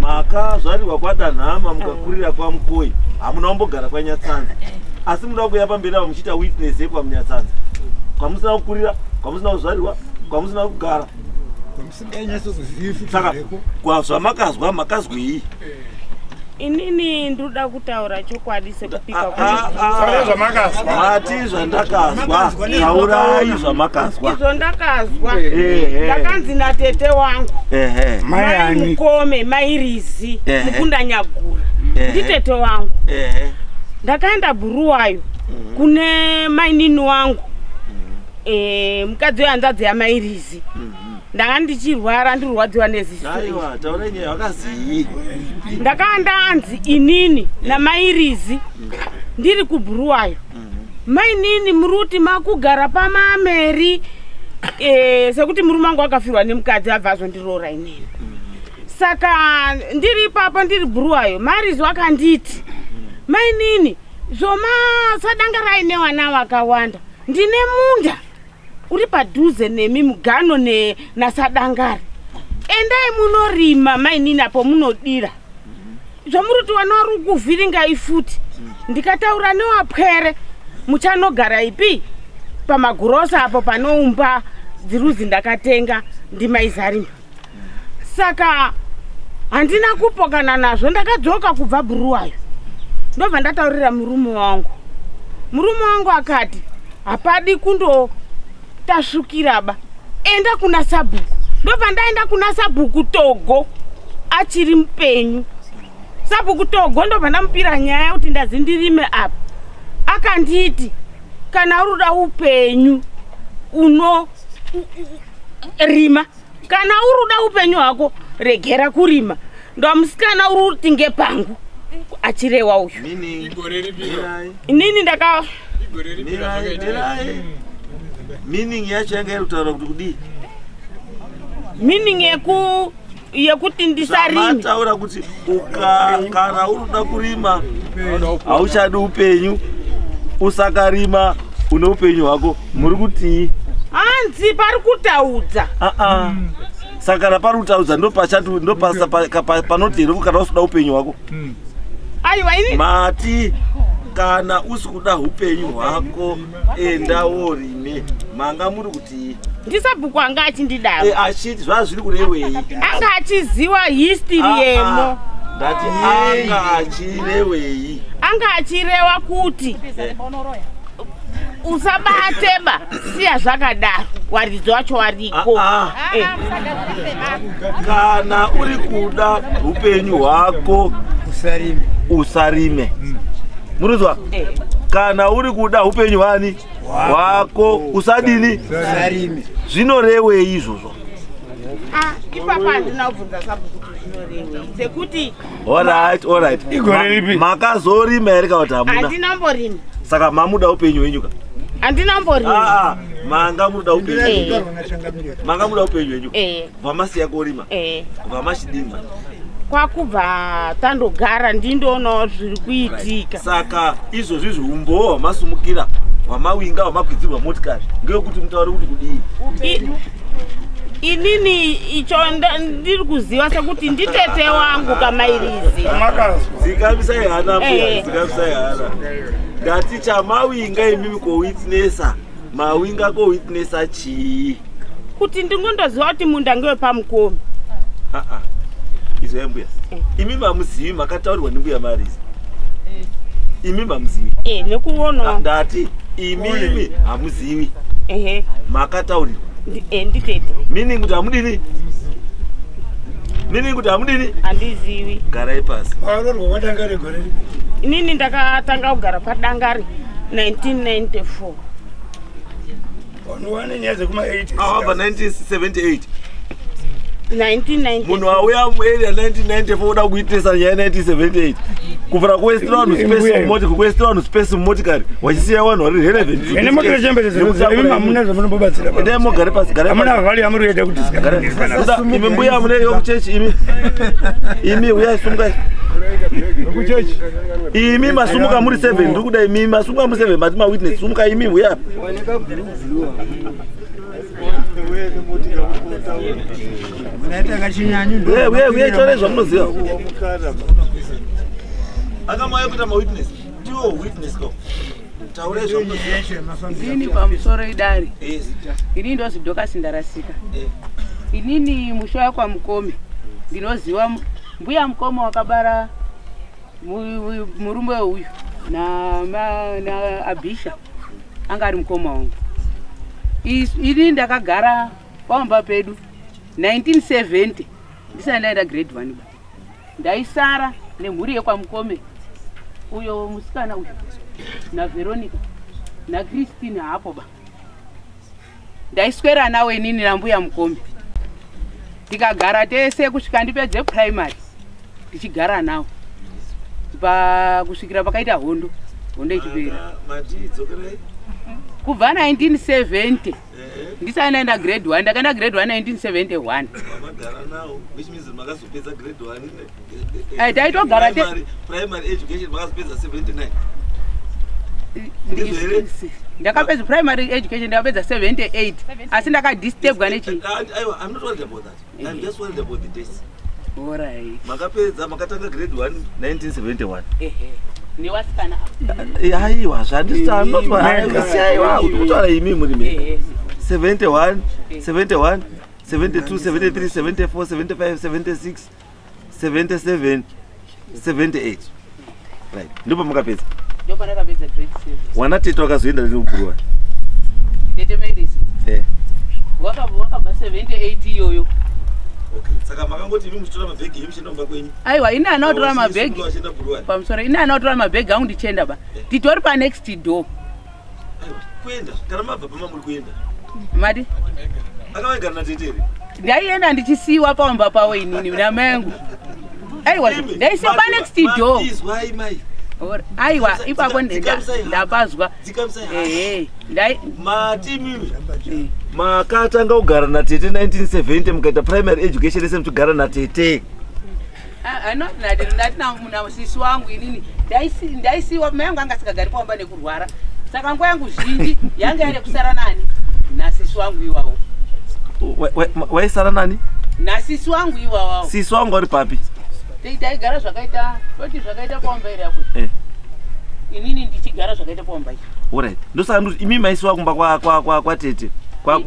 Speaker 6: Makazvarirwa kwaDanhama mukakurira kwaMukoi, hamuna kumbogara kwaNyatsanza, asi munoda kuuya pamberi apa muchiita witness yekwaMunyatsanza kwamusina kukurira, kwamusina kuzvarirwa, kwamusina kugara. Saka zvamakazwa makazwei?
Speaker 9: Inini ndoda kutaura chokwadi sekupika
Speaker 6: Mati zvandakazwa, taurai zvamakazwa.
Speaker 9: Izvo ndakazwa. Ndakanzi natete wangu. Mai Mukome, mai Rizi, mukunda Nyagura. Nditete wangu. Ndakaenda Bhuruwayo kune mainini wangu. Mukadzi wehanzvadzi yamai Rizi. Ndanga ndichirwara ndirwadziwa neziso.
Speaker 6: Aiwa, taurai nyaya wakazii.
Speaker 9: Ndakanga ndanzi inini namai Rizi ndiri kuBhuruwayo. Mainini muruti makugara pamameri sekuti murume wangu akafirwa nemukadzi abva azondiroora inini. Saka ndiri ipapo ndiri Bhuruwayo, Marizi wakanditi Mainini, zvoma sadangarai nevana vakawanda, ndine munda uri padhuze nemi, mugano nasadangari. Endai munorima mainini apo munodira. Zvomuri kuti wana uri kuvhiringai futi. Ndikataura newapwere, muchanogara ipi? Pamagurosa apo panoumba dziruzi ndakatenga ndimaizarimba. Saka handina kupokana nazvo, ndakadzoka kubva Bhuruwayo. Ndobva ndataurira murume wangu. Murume wangu akati hapadi kundotasvukiraba, enda kuna sabhuku. Ndobva ndaenda kuna sabhuku Togo achiri mupenyu. Sabhuku Togo ndobva ndamupira nyaya kuti ndazi ndirime apa. Akanditi kana uri kuda upenyu uno rima, kana uri kuda upenyu hwako regera kurima. Ndomusikana uri kuti ngepangu achirewa uyu. Inini ndaka
Speaker 6: meaning yacho yanga iri kutaura kuti kudii?
Speaker 9: Meaning yekuti ndisarime.
Speaker 6: Zvamataura kuti kana uri kuda kurima hauchadi upenyu, usakarima une upenyu hwako. Muri kutii?
Speaker 9: Hanzi pari kutaudza.
Speaker 6: Saka kana pari kutaudza ndo panoti here kana usikuda upenyu hwako?
Speaker 9: Aiwa, ini
Speaker 6: Mati kana usi kuda upenyu hwako enda worime. Manga muri kutii?
Speaker 9: Ndisabhuku anga achindidaro.
Speaker 6: Achiti zvazviri kurevei?
Speaker 9: Anga achiziwa history yemo.
Speaker 6: Ndati anga achirevei?
Speaker 9: Anga achirewa kuti usabateba, siya zvakadaro, waridzi wacho wariko.
Speaker 6: Kana uri kuda upenyu hwako
Speaker 4: usarime.
Speaker 6: Usarime, murizwa? Kana uri kuda upenyu hwani hwako usadini?
Speaker 4: Usarime.
Speaker 6: Zvinorewei izvozvo?
Speaker 9: Ah, ipapo handina kubvunza sabhuku kuti zvinorewei, sekuti
Speaker 6: Alright.
Speaker 7: Igore ripi?
Speaker 6: Makazorima here kana kuti hamuna?
Speaker 9: Handina mborima.
Speaker 6: Saka mamuda upenyu hwenyu ka?
Speaker 9: Handina mborima.
Speaker 6: Ah, manga muda upenyu hwenyu, manga muda upenyu hwenyu. Bva masiya korima. Bva machidima.
Speaker 9: Kwakubva tandogara, ndindoonawo zviri kuitika.
Speaker 6: Saka izvozvi zviumbowo hwamasumukira, hwamawinga, hwamakwidzirwa motikari ngewekuti mutaure kuti kudii?
Speaker 9: Inini icho ndiri kuziva sekuti nditete wangu kamairizi.
Speaker 6: Dzikamisai hana, mbuya. Dzikamisai hana. Ndati chamawinga imimi kowitnessa, mawinga kowitnessa chii?
Speaker 9: Kuti ndingondoziva kuti munda ngewepamukomi.
Speaker 6: Aa, izwai mbuya, imi mamuzivi, makataurirwa nembuya Marisi, imi mamuzivi?
Speaker 9: Nekuonawo.
Speaker 6: Ndati imimi hamuzivi.
Speaker 9: Ehe.
Speaker 6: Makataurirwa.
Speaker 9: Nditete.
Speaker 6: Meaning kuti hamudini? Meaning kuti hamudini?
Speaker 9: Handizivi.
Speaker 6: Garai pasi.
Speaker 7: Wakarorwa kwadangare gore ripi?
Speaker 9: Inini ndakatanga kugara padangari 1994.
Speaker 7: Unowane nyaya dzekuma-80.
Speaker 6: Awabva 1978.
Speaker 9: 1994.
Speaker 6: Munhu auya muarea 1994 uda kuitisa nyaya 1978, kubvira kuwestira vanhu space mumoti, kuwestira vanhu space mumotikari, wachisiya vanhu vari relevant.
Speaker 7: Ene motokari chembere, imi hamuna zvamunombobatsira.
Speaker 6: Endai mogare pasi, garai.
Speaker 7: Hamuna value yamuri kuita kuti
Speaker 6: Kuda, imi mbuya mune yokuchechi, imi, imi uyai, sumukai. Imi masumuka muri 7, ndiri kuda imi masumuka muri 7, mati mawitness, sumuka imi, uya.
Speaker 4: Munaita kachinyanyu.
Speaker 6: Uye, uye, uye, tore zvamunoziva. Akamauya kuita mawitness, ndiwo witness ko, taurai zvamunoziva.
Speaker 9: Inini pamusoro idari.
Speaker 6: Yes.
Speaker 9: Inini ndozi Dokasi Ndarasika. Inini musha wekwaMukome ndinoziva mbuya Mukome wakabara murume uyu naAbhisha, anga ari mukoma wangu. Inini ndakagara pamba pedu 1970, ndisati ndaenda grade 1 ba. Ndaisara nemhuri yekwaMukome, uyo musikana uyu naVeronica naChristine hapo ba. Ndaiswera nawo inini nambuya Mukome, tikagara tese kusvika ndipedze primary, tichigara nawo kusvikira pakaita hondo, hondo ichipera.
Speaker 6: Mati dzokerai.
Speaker 9: Kubva 1970 ndisati ndaenda grade 1, ndakaenda grade 1 1971.
Speaker 6: Magara nawo, which means makazopedza grade 1.
Speaker 9: Eh, taitogara
Speaker 6: Primary education makazopedza 79. Ndizvo here?
Speaker 9: Ndakapedza primary education, ndakapedza 78, asi ndakadisturbwa nechi
Speaker 6: Aiwa, I'm not worried about that. I'm just worried about the dates.
Speaker 9: Alright.
Speaker 6: Makapedza, makatanga grade 1 1971.
Speaker 9: Ehe, newasikana.
Speaker 6: Aiwa, zvandisaiwa kutaura imi muri me 71, 71, 72, 73, 74, 75, 76, 77, 78, right? Ndipo makapedza.
Speaker 9: Ndopandakapedza grade 7.
Speaker 6: Wana tete wakazoenda riri kuBuruwa?
Speaker 9: Tete Maidisi?
Speaker 6: Eh.
Speaker 9: Wakabva 78 iyoyo.
Speaker 6: Okay, saka makangoti imi muchitora mabhegi, imi muchienda kumba kwenyu?
Speaker 9: Aiwa, ini hana kutora mabhegi.
Speaker 6: Vachienda Buruwani.
Speaker 9: Pamusoro, ini hana kutora mabhegi angu ndichienda ba, titori panext door.
Speaker 6: Aiwa, kuenda kana mabva pama muri kuenda?
Speaker 9: Mati?
Speaker 6: Akavaigara natete here?
Speaker 9: Ndaienda ndichisiyiwa pamba pavo inini namai angu. Aiwa, ndaisiwa panext door.
Speaker 6: Izwai, mai.
Speaker 9: Aiwa, ipapo ndapazwa. Ehe, ndai
Speaker 6: Mati mimi makatanga kugara natete 1970, mukaita primary education ese muchigara natete?
Speaker 9: Ndati nasisi wangu inini ndaisiwa. Mai angu anga asikagari pamba nekurwara, saka nguva yangu zhinji yanga iri kusara nani? Nasisi wangu iwawo.
Speaker 6: Waisara nani?
Speaker 9: Nasisi wangu iwawawo.
Speaker 6: Sisi wangu ari papi?
Speaker 9: Taigara zvakaita, toti zvakaita pamba iri apo. Inini ndichigara zvakaita pamba iri.
Speaker 6: Alright, ndosaka ndikuti imi maisiwa kumba kwatete,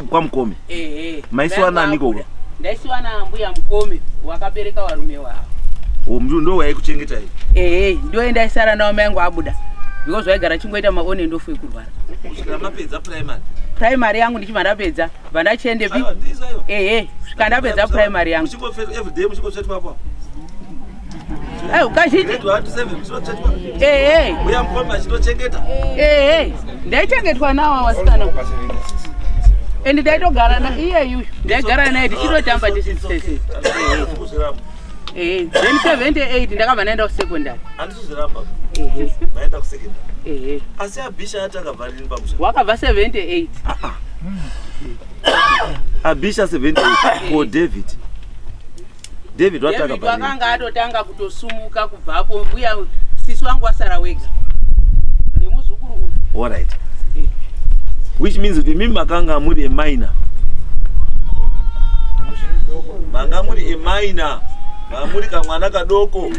Speaker 6: kwamukome.
Speaker 9: Ehe.
Speaker 6: Maisiwa nani ikoko?
Speaker 9: Ndaisiwa nambuya Mukome wakabereka varume wavo.
Speaker 6: O, ndo waikuchengetai?
Speaker 9: Ehe, ndo ndaisara nawo mai angu abuda, because vaigara chingoita maon and off ekurwara.
Speaker 6: Kusvikira mapedza primary?
Speaker 9: Primary yangu ndichibva ndapedza, bva ndachiendepi?
Speaker 6: Aiwa, ndizvo, aiwa.
Speaker 9: Ehe, svika ndapedza primary yangu.
Speaker 6: Everyday muchingotsvetwa apo?
Speaker 9: Aiwa, kazhinji.
Speaker 6: Grade 1 to 7 muchinotsvetwa?
Speaker 9: Ehe.
Speaker 6: Uya mukome achitochengeta?
Speaker 9: Ehe, ndaichengetwa nawo wasikana, and ndaitogara na iyeyu, ndaigara naye tichitotamba tisisese. Ehe, then 78 ndakabva ndaenda kusecondary.
Speaker 6: Handisizviramba, maenda kusecondary.
Speaker 9: Ehe.
Speaker 6: Asi abhisha ati akabva rini pamusha?
Speaker 9: Wakabva 78.
Speaker 6: Abhisha 78 ko David wati
Speaker 9: David
Speaker 6: akabva rini?
Speaker 9: wakanga atotanga kutosumuka kubvapo, mbuya sisi wangu wasara wega nemuzukuru uyu.
Speaker 6: Alright, which means kuti mimi makanga muri a minor, manga muri a minor, mamuri kamwana kadoko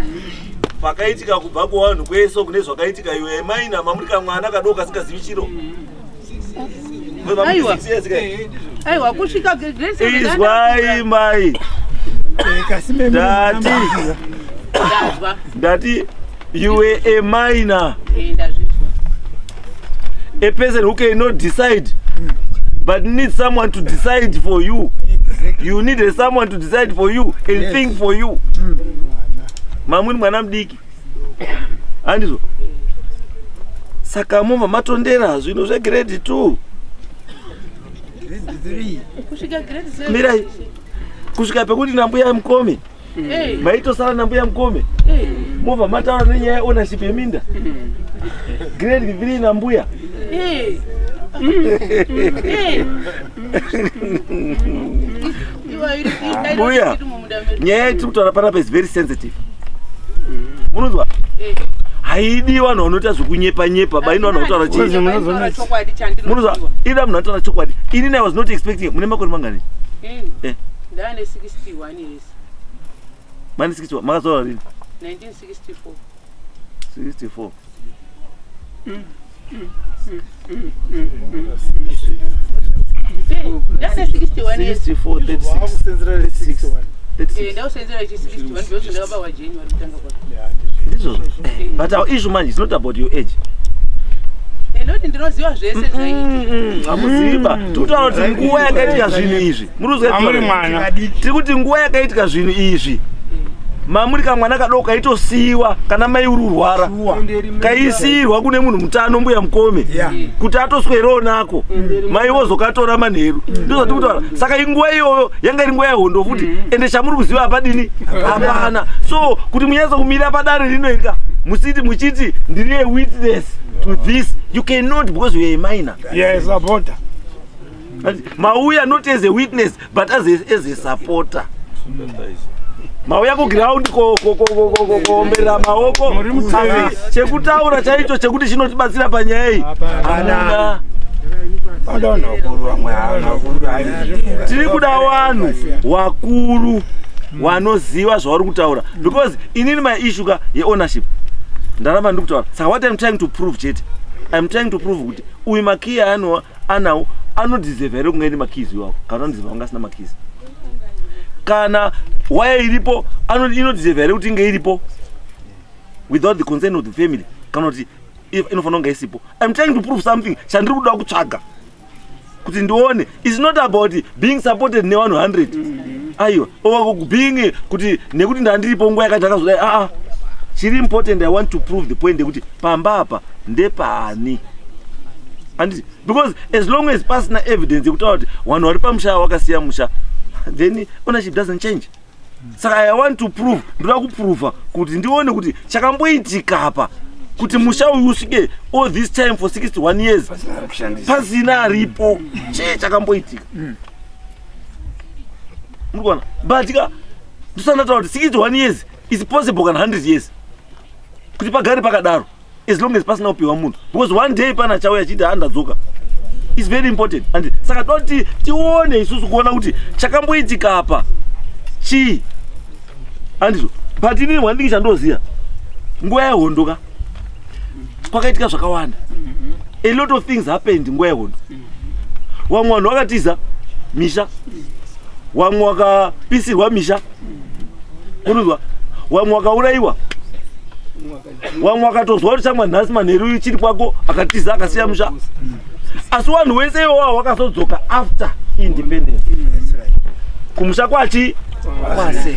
Speaker 6: pakaitika kubva kuvanhu kwese kune zvakaitika. Iwe a minor, mamuri kamwana kadoko kasingazivi chiro.
Speaker 9: Aiwa, aiwa, kusvika grade seven.
Speaker 6: Izwai, mai, ndati
Speaker 9: Ndazwa.
Speaker 6: Ndati you were a minor.
Speaker 9: Eh, ndazvizwa.
Speaker 6: A person who cannot decide but needs someone to decide for you. You need a someone to decide for you and think for you. Mamuri mwana mudiki, handizvo? Saka mobva matondera zvinhu zvegrade 2.
Speaker 9: Kusvika grade seven.
Speaker 6: Mirai, kusvika pekuti nambuya Mukome maitosara nambuya Mukome, mobva mataura nenyaya yeownership yeminda grade 3 nambuya.
Speaker 9: Iwa
Speaker 6: Mbuya,
Speaker 9: iri mumunda medu.
Speaker 6: nyaya yatiri kutaura panapa is very sensitive, munonzwa? Haidi vanhu vanoita zvekunyepa nyepa, baini vanhu vanotaura chii?
Speaker 9: Ndaitaura chokwadi chandinoziva.
Speaker 6: Munonzwa? Ida munhu anotaura chokwadi. Inini I was not expecting. Mune makore mangani?
Speaker 9: Ndane 61 years.
Speaker 6: Mane 61. Makazvarwa rini?
Speaker 9: 1964.
Speaker 6: 64.
Speaker 9: Ndane 61 years.
Speaker 6: 64, 36, 36.
Speaker 9: Ndausenzera ichi 61 because ndakabarwa January kutanga kwake.
Speaker 6: Ndizvozvo, but our issue manje is not about your age.
Speaker 9: Ndoti ndinoziva zvese zvaiitika.
Speaker 6: Hamuziva. Tikutaura kuti nguva yakaitika zvinhu izvi, muri
Speaker 7: Amuri mwana.
Speaker 6: Tiri kuti nguva yakaitika zvinhu izvi mamuri kamwana kadoko kaitosiyiwa kana mai uri urwara, kaisiyirwa kune munhu mutano, mbuya Mukome, kuti atoswerawo nako, mai wozokatora manheru. Ndozvatiri kutaura. Saka inguva iyoyo yanga iri nguva yehondo futi, ende chamuri kuziva hapadini, hapana. So kuti munyatsa kumira padare rino ika musiti muchiti ndiri witness. to this? You cannot, because you are a minor.
Speaker 7: Yeah, supporter.
Speaker 6: Mauya not as a witness, but as a supporter. Mauya kuground kuomberera maoko, asi chekutaura chaicho chekuti chinotibatsira panyaya iyi hamuna. Tiri kuda vanhu wakuru wanoziva zvavari kutaura, because inini my issue ka yeownership ndaramba ndiri kutaura. Saka what I'm trying to prove chete, I'm trying to prove kuti uyu makiyi anawo anodeserve here kunge ine makeys iwawo, kana anodeserve kunge asina makeys? Kana waya iripo, inodeserve here kuti inge iripo without the consent of the family, kana kuti inofanira kunge isipo? I'm trying to prove something chandiri kuda kutsvaga kuti ndione. It's not about being supported nevanhu 100, aiwa, or being kuti nekuti ndandiripo nguva yakati akazodai. Aa, chiri important, I want to prove the point yekuti pamba apa ndepani, handiti? Because as long as pasina evidence yekutaura kuti vanhu vari pamusha wakasiya musha, then ownership doesn't change. Saka I want to prove, ndoda kuprova kuti ndione kuti chakamboitika apa kuti musha uyu usvike all this time for 61 years pasina aripo, chii chakamboitika? Muri kuona? But ka ndisandataura kuti 61 years is possible, kana 100 years kuti pagare pakadaro, as long as pasina kupiwa munhu, because one day pana chauya chiti handadzoka. Is very important. And saka toti tione isusu kuona kuti chakamboitika apa chii, handizvo? But inini wandingi chandoziva, nguva yehondo ka kwakaitika zvakawanda. A lot of things happened nguva yehondo. Vamwe vanhu vakatiza misha, vamwe vakapisirwa misha, unozwa, vamwe vakaurayiwa, vamwe vakatozwa kuti chamwa nhasi manheru chiri kwako, akatiza akasiya musha. Asi vanhu vese iwawo vakazodzoka after independence kumusha kwachi kwase.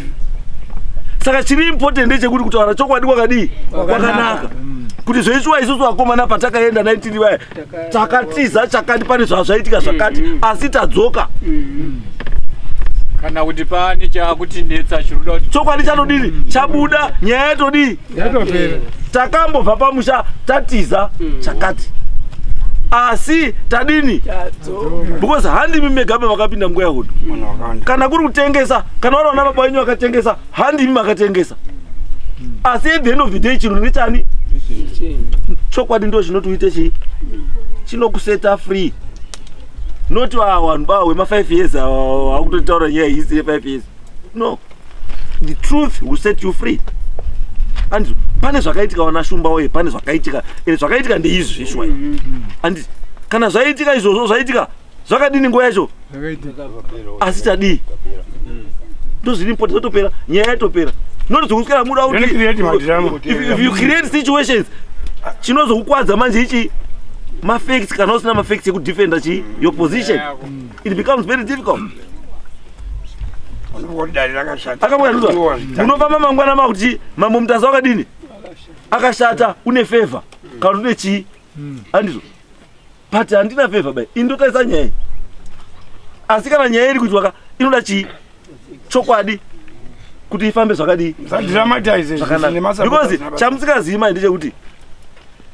Speaker 6: Saka chiri important ndechekuti kutaura chokwadi kwakadii? Kwakanaka. Kuti zvoiswa isusu vakomana patakaenda 19 vaya takatiza chakati, pane zvazvaitika zvakati, asi tadzoka.
Speaker 11: Kana kuti pane chaakutinetsa chiri kuda kuti
Speaker 6: Chokwadi chatodini? Chabuda. Nyaya yatodii?
Speaker 16: Yatopera.
Speaker 6: Takambobva pamusha tatiza chakati, asi tadini? Because handimi mega vakapinda nguva yehondo. Kana kuri kutengesa, kana vari vana baba venyu vakatengesa, handimi makatengesa. Asi at the end of the day chinhu ndechani? Chokwadi ndo chinoti uite chii? Chinokuseta free, not vanhu ba wema5 years vakutotaura nyaya isi ye5 years. No, the truth will set you free. And pane zvakaitika, wana Shumba woye, pane zvakaitika. Ende zvakaitika ndeizvi zveshwa. Anditi kana zvaitika izvozvo, zvaitika zvakadini nguva yacho? Asi tadii? Ndozviri important. Zotopera, nyaya yatopera, not zvokuswera muda
Speaker 7: Don't create madrama.
Speaker 6: kuti if you create situations chinozokukwadza manje ichi mafacts. Kana usina mafacts ekudefenda chi your position, it becomes very difficult.
Speaker 7: Unoona dare rakashata.
Speaker 6: Akamboyanzwa munofamba mangwana makuti Mambo Mutasa wakadini? Akashata, une favor kana kuti une chii, handizvo? But handina favor bai, indotarisa nyaya iyi. Asi kana nyaya iri kuitwa ka, inoda chii? Chokwadi, kuti ifambe zvakadii?
Speaker 7: Musadramatize.
Speaker 6: Zvakanaka, because chamusikazivi mai ndechekuti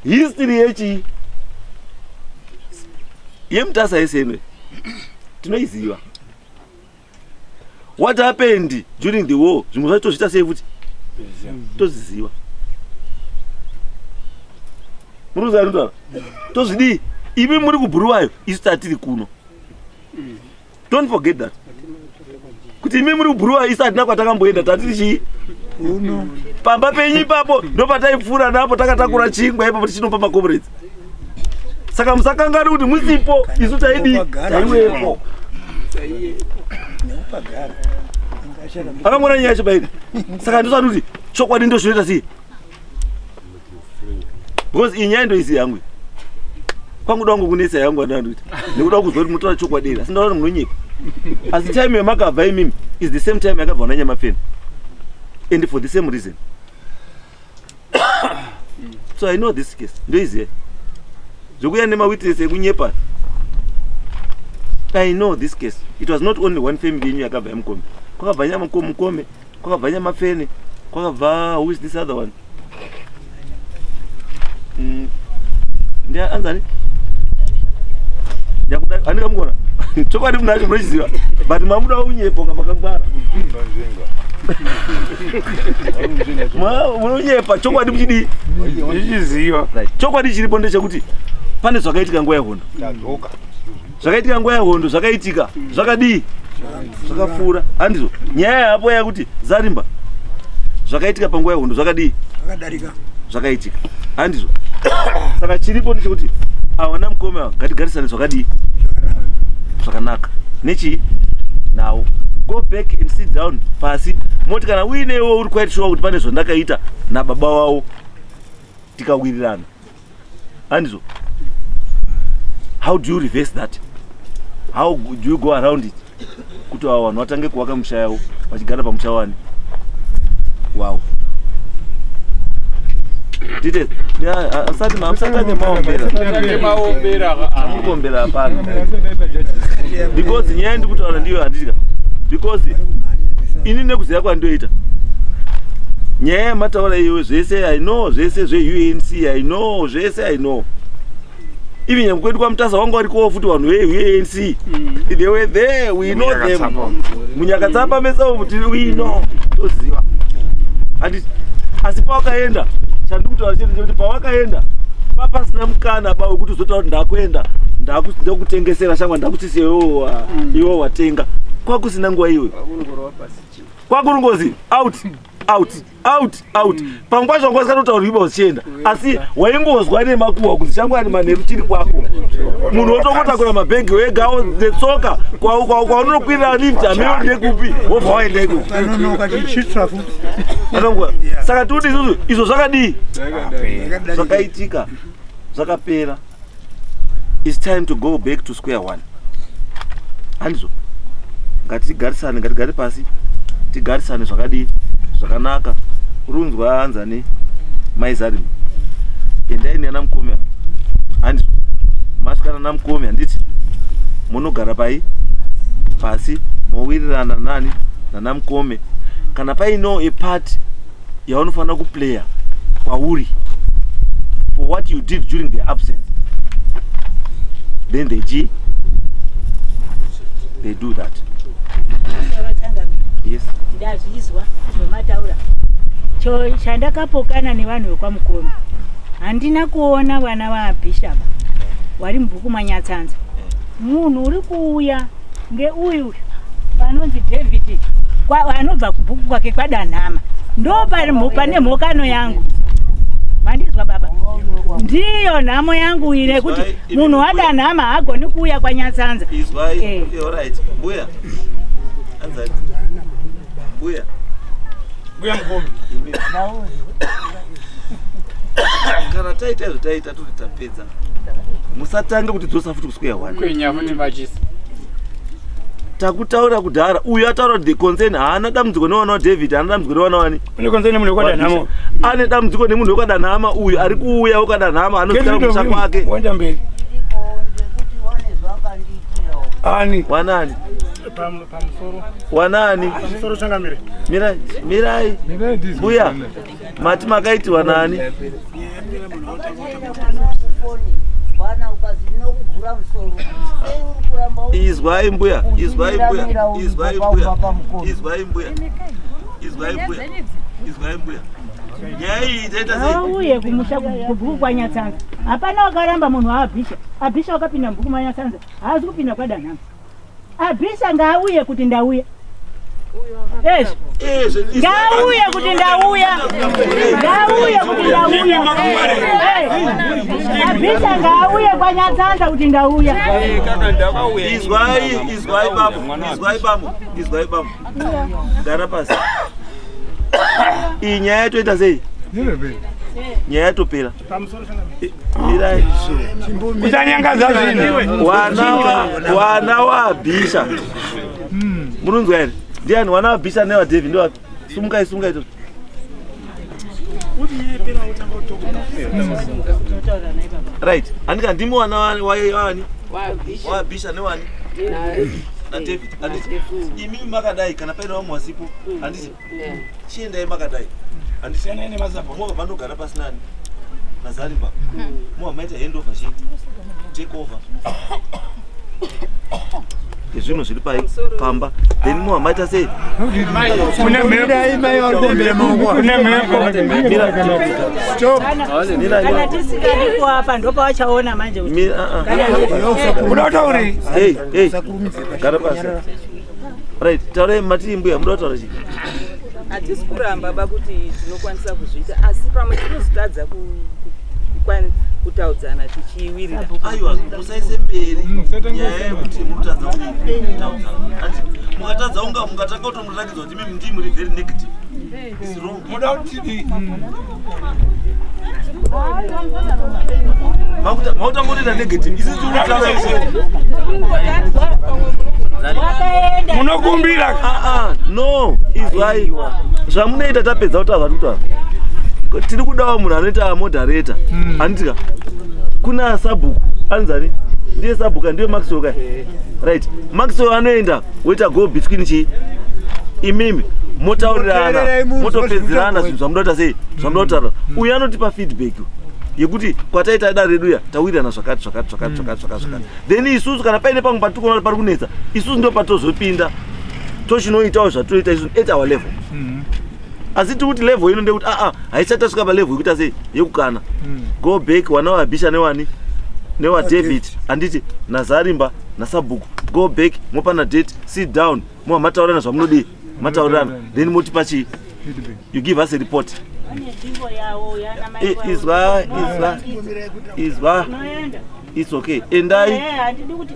Speaker 6: history yechii yeMutasa yese tinoiziva, what happened during the war. Zvimwe zvacho tozviita sei futi tozviziva. Muri kuziva nditaura tozvidii? Imi muri kuBhuruwayo, isu tatiri kuno. Don't forget that, kuti imi muri kuBhuruwayo, isu hatina kwatakamboenda, tatiri chii? Pamba penyu ipapo ndopataipfuura napo takatakura chingwa ipapo tichinopa macomrades. Saka musakangani kuti musipo isu taidii? Taiwepo. Akamona nyaya yacho bairi. Saka ndosati kuti chokwadi ndo zvinoita sei, because iyi nyaya ndoisi yangu kwangu wangu kunetsa yangu andandoita nekuda kuzwa kuti munotaura chokwadi here, asi ndaona kuti munonyepa. Asi time yamakabva imimi is the same time yakabva naNyamafeni, and for the same reason. So I know this case, ndoiziva zvokuya nemawitness ekunyepa. I know this case. It was not only one family yenyu yakabva yaMukome. Kwakabva Nyamukome, kwakabva Nyamafene, kwakabva, who is this other one? Anzani? Nyakuda andika mukona. Chokwadi munacho munochiziva. But mamuda unyepo makangwara. Munonyepa chokwadi muchidii?
Speaker 7: Ndichiziva.
Speaker 6: Right. Chokwadi chiripo ndechekuti pane zvakaitika nguva yehondo. Zvakaitika nguva yehondo zvakaitika. Zvakadii? Zvakapfuura. Handizvo. Nyaya yapo yakuti Zarimba zvakaitika panguva yehondo zvakadii?
Speaker 16: Zvakadarika.
Speaker 6: Zvakaitika. Handizvo. Saka chiripo ndechekuti awana mukome ava ngatigarisane zvakadii? Zvakanaka. Nechii? Nawo. Go back and sit down pasi. Moti kana uinewo uri quite sure kuti pane zvandakaita nababa wavo tikawirirana. Handizvo. How do you reverse that? How do you go around it? Kuti ava vanhu vatange kuvaka musha yavo vachigara pamusha wani wavo. Tite, asati mamusatanye maombera. Mukuombera hapana. Because nyaya ndikutaura ndiyo handika. Because ini nekuziva kwandoita. Nyaya yamataura iyo zvese I know, zvese zve-UNC I know, zvese I know. Even nyangwe kwedu kwaMutasa wanga warikowo futi vanhu ve-UNC. They were there, we know them. Munyakatsapa mese umu we know. Toziva. Handiti asi pawakaenda chandikutaura chete ndechekuti pawakaenda papasina mukana ba wekuti uzotaura kuti ndakuenda ndakutengesera shangwa ndakuchisi iwe watenga. Kwakusina nguva iyoyo. Kwakurungozi out out out out. Pamwe pacho wanga usingatotauri iba uchienda asi waingozwa nemakuhwa kuti shangwani manheru chiri kwako. Munhu wotongotakura mabhegi wega netsoka kwaunokwirira lift hameno ndekupi wobva waenda ikoko. Saka tikuti isusu izvo zvakadii? Zvakaitika zvakapera. It's time to go back to square one. Handizvo. Ngatigarisane, ngatigare pasi tigarisane zvakadii? Zvakanaka. Urunzwa anzani mai Zarim. Endai nana mukome. Handizvo. Masvikana namukome handiti munogara pai pasi mowirirana nani nana mukome. Kana paino a part yaunofanira kuplaya kwauri for what you did during their absence, then they do that. Yes.
Speaker 8: Ndazvizwa zvamataura. Chandakapokana nevanhu vekwaMukome handina kuona vana vaBhishapa vari mubhuku maNyatsanza. Munhu uri kuuya ngeuyu anonzi David anobva kubhuku kwake kwaDanhama. Ndo pane mhokano yangu. Mandizwa baba? Ndiyo nhamo yangu ine kuti munhu waDanhama haagoni kuuya kwaNyatsanza.
Speaker 6: Izwai, alright. Mbuya. Anzani. Mbuya.
Speaker 7: Mbuya mukome.
Speaker 6: Kana taita izvo taita toti tapedza. Musatange kuti dzosa futi kusquare one.
Speaker 11: Kwenya futi machisi.
Speaker 6: Takutaura kudhara uyu ataura kuti the concern haana dambudziko nevana waDavid, haana dambudziko nevana wani.
Speaker 7: Une concern nemunhu wekwaDanhama.
Speaker 6: Ane dambudziko nemunhu wekwaDanhama uyu ari kuuya wekwaDanhama anozikana kumusha kwake.
Speaker 7: Wenda mberi. Ani.
Speaker 6: Wanani?
Speaker 15: Pamusoro.
Speaker 6: Wanani?
Speaker 15: Pamusoro changamire.
Speaker 6: Mirai, mirai. Mbuya. Mati makaitirwa nani? Izwai mbuya, izwai mbuya, izwai mbuya, izwai mbuya, izwai mbuya, izwai mbuya. Nyaya iyi itaita sei?
Speaker 8: Auye kumusha kubhuku kwaNyatsanza. Hapana wakaramba munhu waAbhisha. Abhisha wakapinda mubhuku maNyatsanza, haazi kupinda kwaDanhama. Abhisha ngaauye kuti ndauya. Ngauye kuti ndauya. Ngauye kuti ndauya. Abhisha ngauye kwaNyatsanza kuti ndauya.
Speaker 6: Izwai, izwai bambo, izwai bambo, izwai bambo. Gara pasi. Iyi nyaya yatoita sei? Nyaya yatopera. Mirai.
Speaker 7: Kusanyangaza zvinhu.
Speaker 6: Wana waBhisha. Munonzwa here? Ndiani wana waBhisha newaDavid ndowapi? Sumukai, sumukai. Right. Andika ndimi wana wani? WaBhisha newani? Na David. Anditi imimi makadai kana paine vamwe wasipo. Anditi chiendai makadai. Anditi mobva mandogara pasi nani? naZarimba, muva maita handover chii, take over yezvinhu zviri pai pamba, then muva maita sei?
Speaker 7: Kune mhepo. Kune mhepo.
Speaker 8: Kana tisikadi kuapa ndopavachaona manje kuti
Speaker 7: Muda kutaurei?
Speaker 6: Hey, hey, gara pasi. Right, taurai mati mbuya, muda kutaura chii?
Speaker 9: Hatisi kuramba ba kuti tinokwanisa kuzviita, asi pamwe tinozotadza kutaudzana tichiwirira.
Speaker 6: Aiwa, musaise mberi nyaya yekuti murikutadza kutaudzana. Ati mukatadza unga mukatanga kutomuratidza kuti imi ndii muri very negative. It's wrong.
Speaker 7: Muda kutidii?
Speaker 6: Makutangotoita negative. Isi tiri kutaura isi.
Speaker 8: Wakaenda.
Speaker 7: Munokumbira.
Speaker 6: Ah ah, no, izwai. Zvamunoita tapedza kutaura zvatiri kutaura. Tiri kudawo munhu anoita moderator. Handitika. Kuna sabhuku, anzani? Ndiye sabhuku, ndiye Maxwell kai. Right. Maxwell anoenda woita go between chi imimi motaurirana,
Speaker 16: Moteererai munhu,
Speaker 6: motopedzerana zvinhu zvamunoda kuita sei, zvamunoda kutaura. Uyu anotipa feedback yekuti kwataita dare redu ya tawirirana zvakati zvakati zvakati zvakati zvakati zvakati, then isusu kana paine pamwe patiri kuona kuti pari kunetsa, isusu ndo patozopinda tochinoitawo zvatoita isusu at our level. Asi tiri kuti level ino ndekuti aa haisati tasvika palevel yekuita sei, yekukana. Go back, wana waBhisha newani newaDavid, handiti, naZarimba nasabhuku, go back, mopana date, sit down, mova mataurirana zvamunodii mataurirana, then motipa chii, you give us a report.
Speaker 8: Vane nzvimbo yavo yana mai wavo.
Speaker 6: Izwa, izwa, izwa.
Speaker 8: Tinoenda.
Speaker 6: It's okay, endai.
Speaker 8: Handidi kuti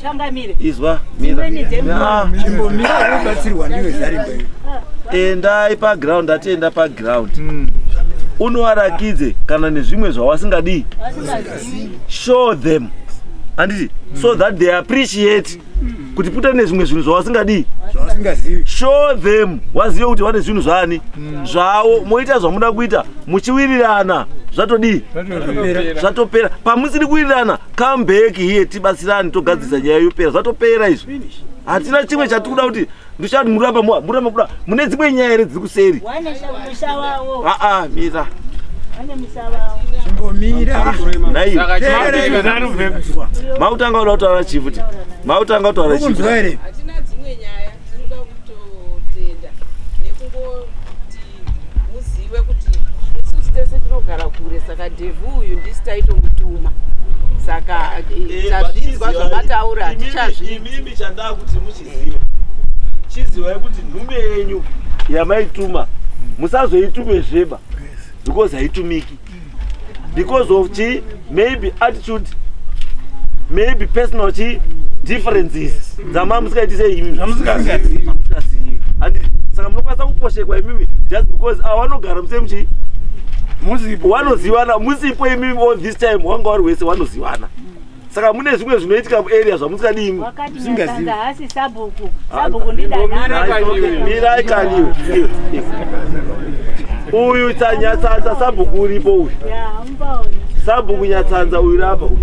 Speaker 8: changamire.
Speaker 6: Izwa, mira.
Speaker 8: Dzimweni dzemuno.
Speaker 6: Ah.
Speaker 16: Chimbomira, unobatsirwa ndiwe Zarimba iwe.
Speaker 6: Endai paground, atienda paground, unovarakidze kana nezvimwe zvawasingadii, show them, handiti, so that they appreciate kuti puta nezvimwe zvinhu zvawasingadii,
Speaker 16: Zvawasingazivi.
Speaker 6: Show them, wazive kuti vane zvinhu zvani zvavo, moita zvamuda kuita muchiwirirana, zvatodii?
Speaker 7: Zvatopera.
Speaker 6: Zvatopera. Pamusiri kuwirirana, come back here, tibatsirane, togadzirisa nyaya, yopera. Zvatopera izvi, hatina chimwe chatiri kuda kuti ndichati muramba muramba kuda. Mune dzimwe nyaya here dziri kuseri?
Speaker 8: Wane musha wavo.
Speaker 6: Aa, mira.
Speaker 8: Wane musha wavo.
Speaker 16: Chimbomira.
Speaker 6: Nai mautanga kuda kutaura chii futi? Mautanga kutaura chii?
Speaker 16: Ukunzwa here?
Speaker 9: Hatina dzimwe nyaya, tinoda kutotenda nekungoti muzive kuti isusu tese tinogara kure, saka Dhevhu uyu ndisi taitomutuma, saka tazvinzwa zvamataura, hatichazvi
Speaker 6: Imimi chandaa kuti muchiziva, chizivai kuti nhume yenyu yamaituma musazoitume zveba, because haitumiki because of chi maybe attitude, maybe personal chi differences dzama musikaiti sei imimi.
Speaker 7: Zvamusingazivi.
Speaker 6: Zvamusingazivi, handiti? Saka munokwanisa kuposhekwa imimi just because awanogara musame chi
Speaker 7: Muzipo.
Speaker 6: Wanozivana musipo imimi. All this time wanga wari wese wanozivana, saka mune zvimwe zvinoitika muarea zvamusingadii imimi.
Speaker 8: Wakati Nyatsanza haasi sabhuku. Sabhuku ndidanhama.
Speaker 6: Mirai kaniwe. Uyu Nyatsanza sabhuku uripo uyu.
Speaker 8: Ya, mupaone.
Speaker 6: Sabhuku Nyatsanza uyu rapa uyu.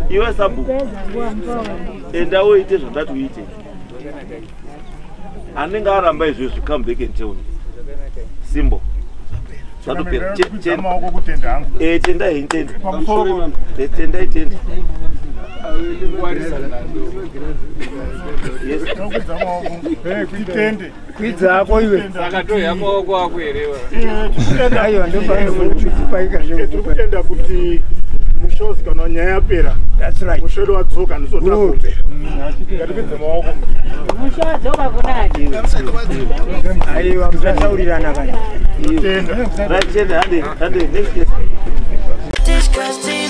Speaker 6: Iwe sabhuku,
Speaker 8: Peza nguva, mupaone.
Speaker 6: enda uite zvandati uite. Anenge aramba izvezvo, come back and tell me. Simbo, zvatopera.
Speaker 18: Maoko kutenda hangu.
Speaker 6: Tendai, tende.
Speaker 18: Pamusoro.
Speaker 6: Tendai, tende. Yes.
Speaker 18: Tinokwidza maoko. Titende.
Speaker 16: Kwidzako iwe.
Speaker 11: Saka toya maoko ako here?
Speaker 16: Aiwa, ndopaika.
Speaker 18: Tiri kutenda kuti mushozi kana nyaya yapera, musho wedu wadzoka, ndisotakuti ngatikwidze maoko.
Speaker 8: Musha wadzoka kunani?
Speaker 16: Aiwa, musataurirana kana.
Speaker 6: Right, tende, hande, hande, next case.
Speaker 1: Disgusting.